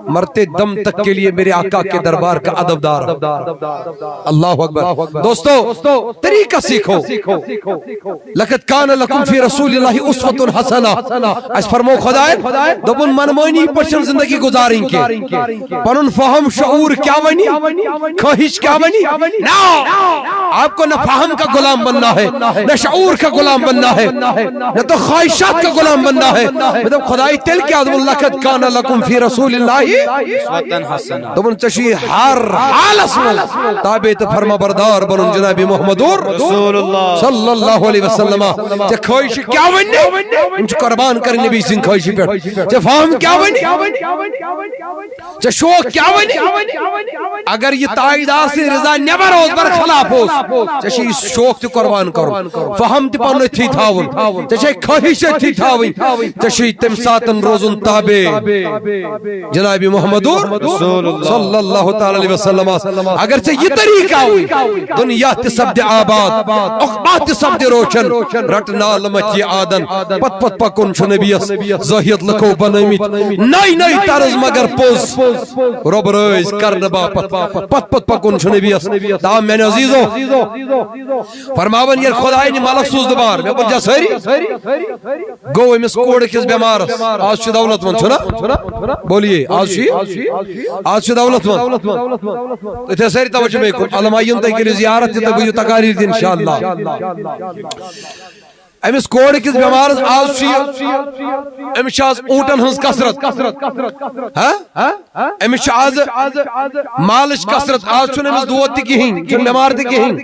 مرتے دم تک کے لیے میرے آقا کے دربار کا ادب اللہ اکبر۔ دوستو، طریقہ سیکھو۔ لقد کان لکم فی رسول اللہ اسوۃ حسنہ۔ اسہِ فرمو خدایَن، دوٚپُن، من مٲنی پٲٹھۍ چھَنہٕ زندگی گُزارٕنۍ کینٛہہ۔ پنُن فہم شعور کیٛاہ وَنہِ؟ خواہش کیٛاہ وَنہِ؟ نہ، آپ کو نہ فہم کا غلام بننا ہے، نہ شعور کا غلام بننا ہے، نہ تو خواہشات کا غلام بننا ہے۔ مےٚ دوٚپ، خداے، تیٚلہِ کیٛاہ؟ دوٚپُن، لقد کان لکم فی رسول اللہ۔ دوٚپُن، ژےٚ چھُے ہر حالس منٛز تابع تہٕ فرما بردار بنُن جناب محمد رسول اللہ صلی اللہ علیہ وسلم۔ ژےٚ خٲہِش چھِ کیٛاہ وَننہِ؟ یِم چھِ قربان کرٕنۍ نبی سٕنٛدِ خٲہِشہِ پٮ۪ٹھ۔ ژےٚ فہم کیٛاہ وَنہِ؟ ژےٚ شوق کیٛاہ وَنہِ؟ اگر یہِ تاجدار سٕنٛدِ رضا نٮ۪بر اوس، برخلاف اوس، ژےٚ چھُے یہِ شوق تہِ قربان کرُن، فہم تہِ پنُن أتھی تھاوُن، ژےٚ چھے خٲہِش أتھی تھاوٕنۍ، ژےٚ چھُے تَمہِ ساتن روزُن تابع جناب محمد رسول اللہ صلی اللہ تعالیٰ علیہ وسلم۔ اگر ژےٚ یہِ طریقہ آوٕے، دنیا تہِ سپدِ آباد، عقبہ تہِ سپدِ روشن، رٹ نال مچہِ آدن، پت پت پکُن چھُ نبیس زٲہد لُکو بنٲومٕتۍ نٔے نٔے طرز مگر پوٚز۔ رۄب رٲضۍ کرنہٕ باپتھ پتھ پتھ پکُن چھُ نبیس۔ تام میانیو عزیزو، فرماوان ییٚلہِ خدایہِ نہِ ملک سوٗز دُبار، مےٚ کوٚر جا سٲری، گوٚو أمِس کوڑٕ کِس بٮ۪مارس۔ آز چھُ دولت مند، چھُنا؟ بولیے، آز چھُ یہِ؟ آز چھُ دولت مند۔ تُہۍ تھٲیِو سٲری توجہ مےٚ کُن۔ علما یِن تُہۍ کٔرِو زیارت تہِ تہٕ بہٕ یِیِو تقاریر تہِ انشاءاللہ۔ أمِس کورِ کِس بٮ۪مارس آز چھُ یہِ، أمِس چھِ آز اوٗنٹن ہٕنٛز کثرت۔ ہا؟ أمِس چھِ آز مالٕچ کثرت، آز چھُنہٕ أمِس دود تہِ کِہیٖنۍ، چھُنہٕ بٮ۪مار تہِ کِہیٖنۍ۔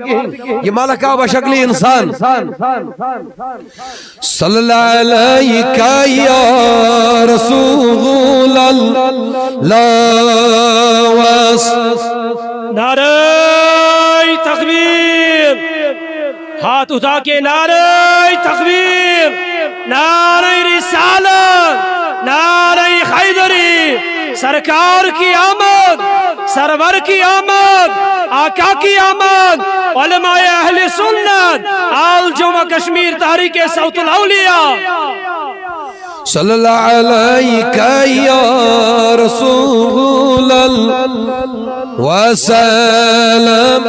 یہِ ملک آو بشکلِ انسان۔ صلی اللہ علیک یا رسول اللہ۔ نعرہ تکبیر۔ ہاتھ اٹھا کے نعرہ تکبیر، نعرہ رسالت، نعرہ حیدری، سرکار کی آمد، سرور کی آمد، آقا کی آمد، علماء اہل سنت، آل جموں کشمیر تحریک صوت الاولیاء۔ صلی اللہ علیک یا رسول اللہ وسلم۔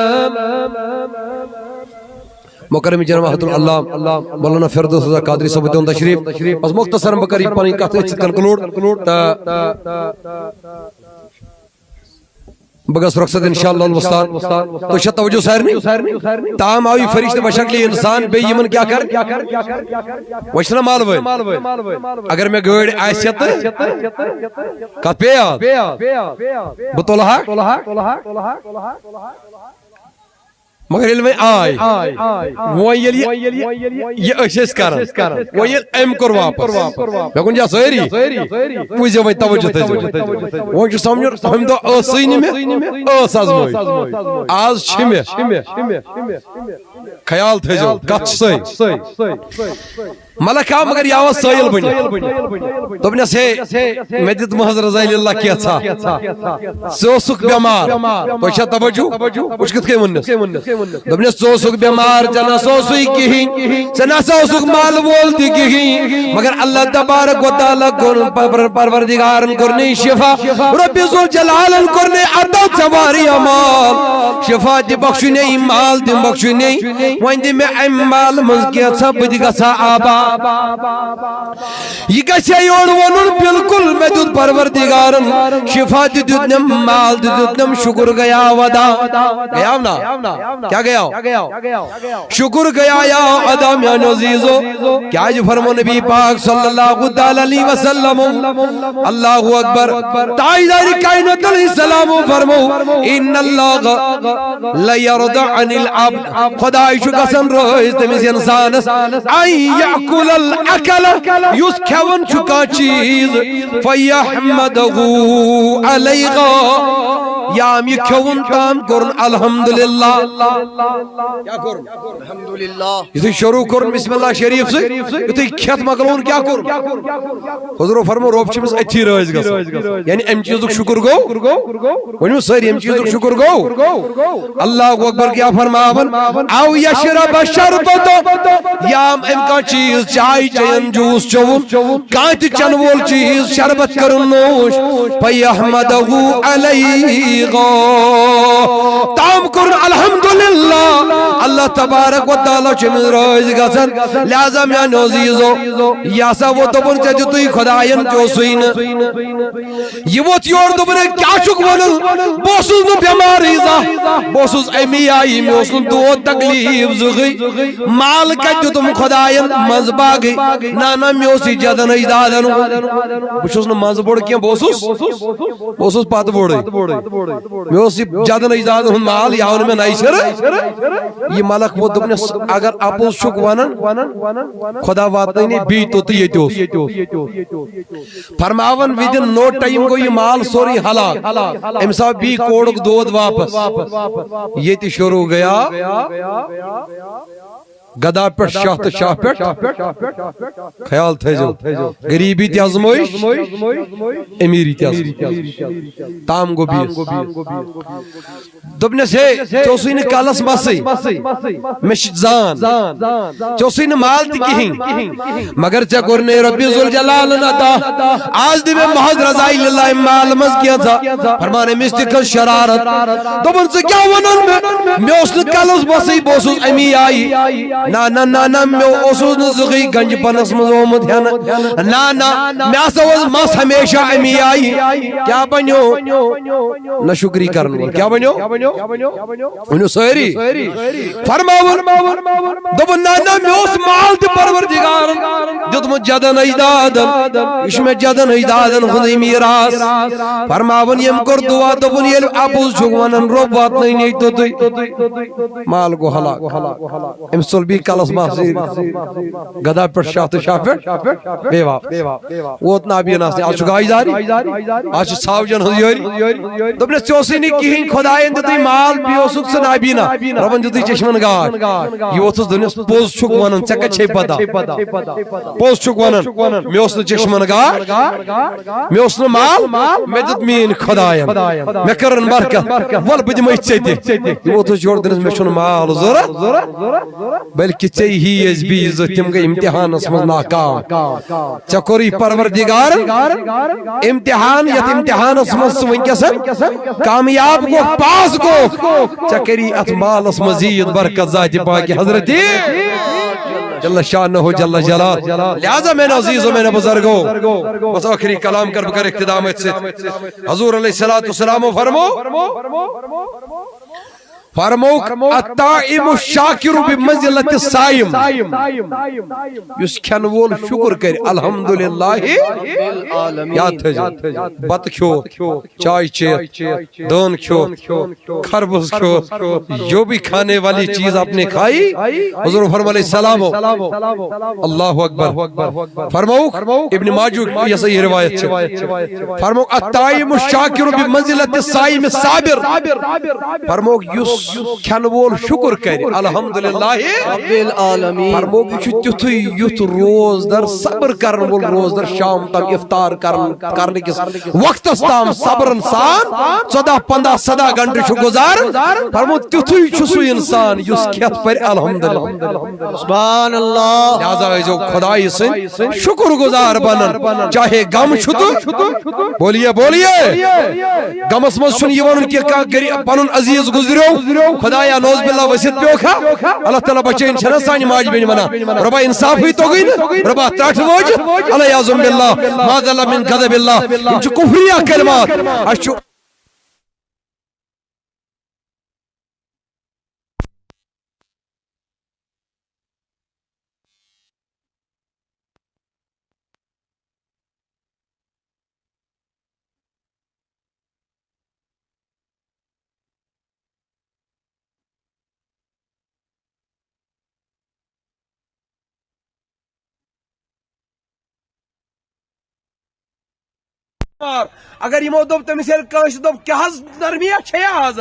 مکرم جناب حضرت العلامہ مولانا فردوس رضا قادری صٲب دیُن تشریف۔ بس مختصر بہٕ کرٕ یہِ پنٕنۍ کتھ أتھۍ سۭتۍ conclude۔ تہٕ بہٕ گژھٕ رۄخصت انشاءاللہ المستعان۔ تُہۍ چھا توجہ سارنٕے؟ تام آو یہِ فرشتہٕ بشکلہِ انسان، بیٚیہِ یِمن کیٛاہ کرٕ؟ وۄنۍ چھِنہ مال وٲلۍ؟ اگر مےٚ گٲڑۍ آسہِ ہا تہٕ کتھ پیٚیہِ یاد؟ بہٕ تُلہٕ ہا۔ مگر ییٚلہِ وۄنۍ آے، وۄنۍ ییٚلہِ یہِ، یہِ أسۍ ٲسۍ کران، وۄنۍ ییٚلہِ أمۍ کوٚر واپس، مےٚ کُن چھا سٲری؟ بوٗزِو وۄنۍ، توجہ تھٲیزیو۔ وۄنۍ چھُ سمجھُن، اَمہِ دۄہ ٲسٕے نہٕ مےٚ، ٲس آزمٲیِش۔ آز چھِ مےٚ۔ خیال تھٲیزیو، کتھ چھِ سۄے۔ ملک آو مگر یہِ آو سٲیِل بٔنِتھ۔ دوٚپنَس، ہے، مےٚ دِتھ محض رضا اللہ کینٛژھا۔ ژٕ اوسُکھ بٮ۪مار۔ تۄہہِ چھا توجہ؟ وٕچھ کِتھ کٔنۍ ووٚننَس۔ دوٚپنَس، ژٕ اوسُکھ بٮ۪مار، ژےٚ نہ سا اوسُے کِہیٖنۍ۔ ژےٚ نہ سا اوسُکھ مال وول تہِ کِہیٖنۍ۔ مگر اللہ تبارک و تعالیٰ کوٚر، پر-، پروردگارن کوٚر نے شفا۔ رب ذوالجلالن کوٚر نے عطا ژےٚ واریاہ مال۔ شفا تہِ بخشُنے، مال تہِ بخشُنے۔ وۄنۍ دِ مےٚ اَمہِ مالہٕ منٛز کینٛژھا، بہٕ تہِ گژھٕ ہا آباد۔ یہِ گژھِ ہا یورٕ وَنُن، بالکل، مےٚ دیُت پروردگارن شفا تہِ دیُتنم، مال تہِ دیُتنم، شُکر گٔیاو ادا۔ گٔیاو نا؟ کیٛاہ گٔیاو؟ شُکر گٔیاو ادا، میانیو عزیزو۔ کیٛازِ فرمو نبی پاک صلی اللہ تعالیٰ علیہ وسلم، اللہ اکبر، تاجدار کائنات علیہ السلام فرمو، ان اللہ لیرضى عن العبد، خداے چھُ گژھان رٲضۍ تٔمِس اِنسانَس، ان یأکل الاکل، یُس کھٮ۪وان چھُ کانٛہہ چیٖز، فیحمدہ علیہ، یا یہِ کھٮ۪وُن تام کوٚرُن الحمدللہ۔ کیٛاہ کوٚرُن؟ الحمدللہ۔ یُتھُے شروع کوٚرُن بسم اللہ شریف سۭتۍ، یُتھُے کھٮ۪تھ مۄکلووُن، کیٛاہ کوٚرُن؟ حضورو فرمو، رۄب چھُ أمِس أتھی رٲضۍ گژھان۔ یعنی اَمہِ چیٖزُک شُکُر گوٚو، ؤنِو سٲری، اَمہِ چیٖزُک شُکُر گوٚو۔ اللہ اکبر، کیٛاہ فرماوان؟ او یشرب شربت، یا اَمہِ کانٛہہ چیٖز، چاے چیٚیَن، جوٗس چیٚوُن، کانٛہہ تہِ چَنہٕ وول چیٖز، شربت کَرُن نوش، فیحمدہ علیہ۔ تام کوٚرُن الحمدللہ، اللہ تبارک و تعالیٰ چھُ أمِس رٲضۍ گژھان۔ لہذا میانیو عزیزو، یہِ ہسا ووت، دوٚپُن، ژےٚ دِتُے خۄداین تہِ اوسُے نہٕ۔ یہِ ووت یور، دوٚپُن، ہے، کیٛاہ چھُکھ وَنان؟ بہٕ اوسُس نہٕ بٮ۪مارٕے زانٛہہ، بہٕ اوسُس اَمی آیہِ، مےٚ اوس نہٕ دود تکلیٖف زٕہٕے۔ مال کَتہِ دیُتُم خۄداین؟ منٛزٕ باگٕے۔ نہ، نہ، مےٚ اوس یہِ جدن اجدادن ہُنٛد۔ بہٕ چھُس نہٕ منٛزٕ بوٚڑ کینٛہہ، بہٕ اوسُس، بہٕ اوسُس پتہٕ بوٚڑٕے۔ مےٚ اوس یہِ جدن اجدادن ہُنٛد مال، یہِ آو نہٕ مےٚ نَیہِ سرٕ۔ یہِ ملک ووت، دوٚپنس، اگر اپُز چھُکھ ونان، خۄدا واتنٲینی بیٚیہِ توٚت تہٕ ییٚتہِ اوس۔ فرماوان، within no time گوٚو یہِ مال سورُے ہلاک۔ أمِس آو بیٚیہِ کوڑُک دود واپس۔ ییٚتہِ شروع گیا۔ گدا پٮ۪ٹھ شاہ تہٕ شاہ پٮ۪ٹھ۔ خیال تھٲیزیو۔ غریٖبی تہِ آزمٲیِش، أمیٖری تہِ آزمٲیِش۔ تام گوٚو بیٚیِس۔ دوٚپنس، ہے، ژےٚ اوسُے نہٕ کلس مسٕے، مےٚ چھِ زان، ژےٚ اوسُے نہٕ مال تہِ کِہیٖنۍ، مگر ژےٚ کوٚرنے رۄبِ ذوالجلالن عطا۔ آز دِ مےٚ محض رضاے للہ مال منٛز کینٛژھا۔ فرمان أمِس تہِ کھٔژ شرارت۔ دوٚپُن، ژٕ کیٛاہ وَنان مےٚ؟ مےٚ اوس نہٕ کلس مسٕے، بہٕ اوسُس اَمی آیہِ۔ نہ، نہ، نہ، نہ، مےٚ اوسُس نہٕ زٕہٕے گنجہِ پنس منٛز آمُت ہٮ۪نہٕ۔ نہ، نہ، مےٚ ہسا اوس مس ہمیشہ اَمی آیہِ۔ کیٛاہ بنیو؟ نہ شُکری کرن وول۔ کیٛاہ بنیو؟ ؤنِو سٲری۔ فرماوُن۔ دوٚپُن، نہ، نہ، مےٚ اوس مال تہِ پروردگارن دیُتمُت جدن اجدادن۔ یہِ چھُ مےٚ جدن اجدادن ہُنٛدُے میٖراث۔ فرماوُن، ییٚمۍ کوٚر دُعا، دوٚپُن، ییٚلہِ اپُز چھُکھ ونان، رۄب واتنٲینی توٚتُے۔ مال گوٚو ہلاک۔ أمِس ژوٚل بیٚیہِ کلس ماسٕے۔ گدا پٮ۪ٹھ شاہ تہٕ شاہ پٮ۪ٹھ بیٚیہِ واپس۔ ووت نابیناہس نِش۔ آز چھُ گاش داری، آز چھُ ژھاوجن ہٕنٛز یٲری۔ دوٚپنس، ژےٚ اوسُے نہٕ کِہیٖنۍ، خۄداین دیُتُے مال، بیٚیہِ اوسُکھ ژٕ نابینا، رۄبن دیُتُے چشمن گاش۔ یہِ ووتھُس دوٚپنس، پوٚز چھُکھ ونان، ژےٚ کتہِ چھے پتہ؟ پوٚز چھُکھ ونان، مےٚ اوس نہٕ چشمن گاش، مےٚ اوس نہٕ مال، مےٚ دیُت میٲنۍ خۄداین، مےٚ کٔرٕن برکت، ول بہٕ دِمے ژےٚ تہِ۔ یہِ ووتھُس یورٕ دوٚپنس، مےٚ چھُنہٕ مال ضروٗرت، بلکہِ ژےٚ ہی ٲسۍ بیٚیہِ زٕ، تِم گٔے امتحانس منٛز ناکام۔ ژےٚ کوٚرُے پروردگارن امتحان، یتھ امتحانس منٛز ژٕ وٕنکیٚس کامیاب گوٚکھ، پاس گوٚکھ، ژےٚ کری اتھ مالس مزید برکت ذاتِ پاکِ حضرت جل شانہ جل جلال۔ لہذا میانیو عزیزو، میانیو بزرگو، بس ٲخری کلام کر بہٕ کر اختتام أتھۍ سۭتۍ۔ حضور علیہ الصلوۃ والسلام فرمو، فرموک، الطاعم الشاکر بمنزلۃ الصائم۔ یُس کھٮ۪ن وول شُکر کرِ، الحمدللہ۔ یاد تھٲیزیو، بتہٕ کھیوٚو، چاے چیٚتھ، دٲن کھیوٚو، خربز کھیوٚو، جو بھی کھانے والی چیز آپ نے کھائی، حضور فرمایا، السلام ہو۔ اللہ اکبر۔ فرموک، ابن ماجہ یۄس یہِ روایت چھِ۔ فرموک، الطاعم الشاکر بمنزلۃ الصائم الصابر۔ فرموک، یُس کھٮ۪ن وول شُکر کرِ، الحمدللہ۔ رب العالمین۔ فرموک، یہِ چھُ تیُتھُے یُتھ روزدر، صبر کرن وول روزدر، شام تام افطار کرن، کرنہٕ کِس وقتس تام صبرن سان ژۄداہ، پنٛداہ، سداہ گھنٹہٕ چھُ گُزاران۔ فرموک، تیُتھُے چھُ سُہ انسان یُس کھٮ۪تھ پرِ الحمدللہ۔ سبحان اللہ۔ لہذا ٲسۍزیو خۄدایہِ سٕنٛدۍ شُکر گُزار بنان، چاہے غم چھُ تہٕ۔ بولیے، بولیے۔ غمس منٛز چھُنہٕ یہِ ونُن کہِ کانٛہہ غریٖب پنُن عزیز گُزریو، خۄدایا نعوذ باللہ ؤسِتھ پیوکھا۔ اللہ تعالیٰ بچٲیِن، چھَنہ سانہِ ماجہِ بیٚنہِ ونان، رۄبا انصافٕے توٚگُے نہٕ، رۄبا ترٛٹھ وٲجِتھ، العیاذ باللہ، معاذ اللہ من غضب اللہ۔ یِم چھِ کفریہ کلمات۔ اَسہِ چھُ اگر یِمو دوٚپ تٔمِس، ییٚلہِ کٲنٛسہِ دوٚپ، کیٛاہ حظ نرمی چھےٚ آز؟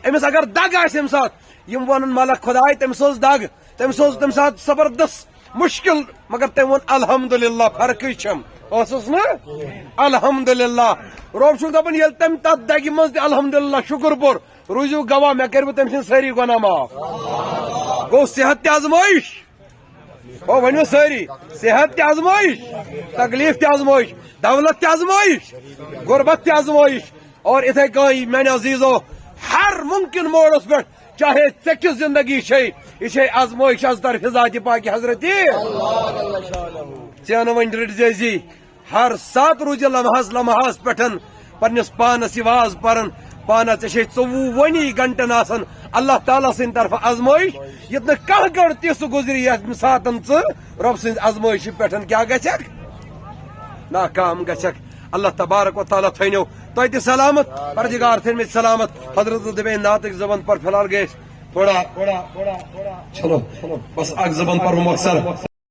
أمِس اگر دگ آسہِ اَمہِ ساتہٕ، یِم وَنَن، ملک خۄداے، تٔمِس اوس دگ، تٔمِس اوس تَمہِ ساتہٕ زبردست مُشکِل، مگر تٔمۍ ووٚن، الحمدللہ، فرقٕے چھَم۔ ٲسٕس نہٕ؟ الحمدللہ۔ رۄب چھُکھ دَپان، ییٚلہِ تٔمۍ تَتھ دَگہِ منٛز تہِ الحمدللہ شُکُر پوٚر، روٗزِو گواہ، مےٚ کٔرِوٕ تٔمۍ سٕنٛدۍ سٲری گۄناہ معاف۔ گوٚو صحت تہِ آزمٲیِش۔ او ؤنِو سٲری، صحت تہِ آزمٲیِش، تکلیٖف تہِ آزمٲیِش، دولت تہِ آزمٲیِش، غربت تہِ آزمٲیِش۔ اور اِتھَے کٔنۍ میٛانہِ عزیٖزو، ہر ممکن موڑس پٮ۪ٹھ، چاہے ژےٚ کِژھ زندگی چھے، یہِ چھے آزمٲیش از طرفِ ذاتِ پاکِ حضرتی۔ ژےٚ نہٕ وۄنۍ رٔٹۍ زیزی، ہر ساتہٕ روٗزِ لمحس لمحس پٮ۪ٹھ پننِس پانس یہِ واز پران، پانس ژےٚ چھے ژوٚوُہ وُہنٕے گھنٹن آسان اللہ تعالیٰ سٕنٛدِ طرفہٕ آزمٲیش، ییٚتہِ نہٕ کانٛہہ گھنٹہٕ تہِ سُہ گُزرِ ییٚمہِ ساتن ژٕ رۄب سٕنٛزِ آزمٲیشہِ پٮ۪ٹھ کیٛاہ گژھکھ؟ ناکام گژھکھ۔ اللہ تبارک و تعالیٰ تھٲینو تۄہہِ تہِ سلامت، پردگار تھٲینو سلامت۔ حضرت دپے نعتٕکۍ زبان پر فی الحال گٔے أسۍ تھوڑا، چلو، بس اکھ زبان پرو مۄخصر۔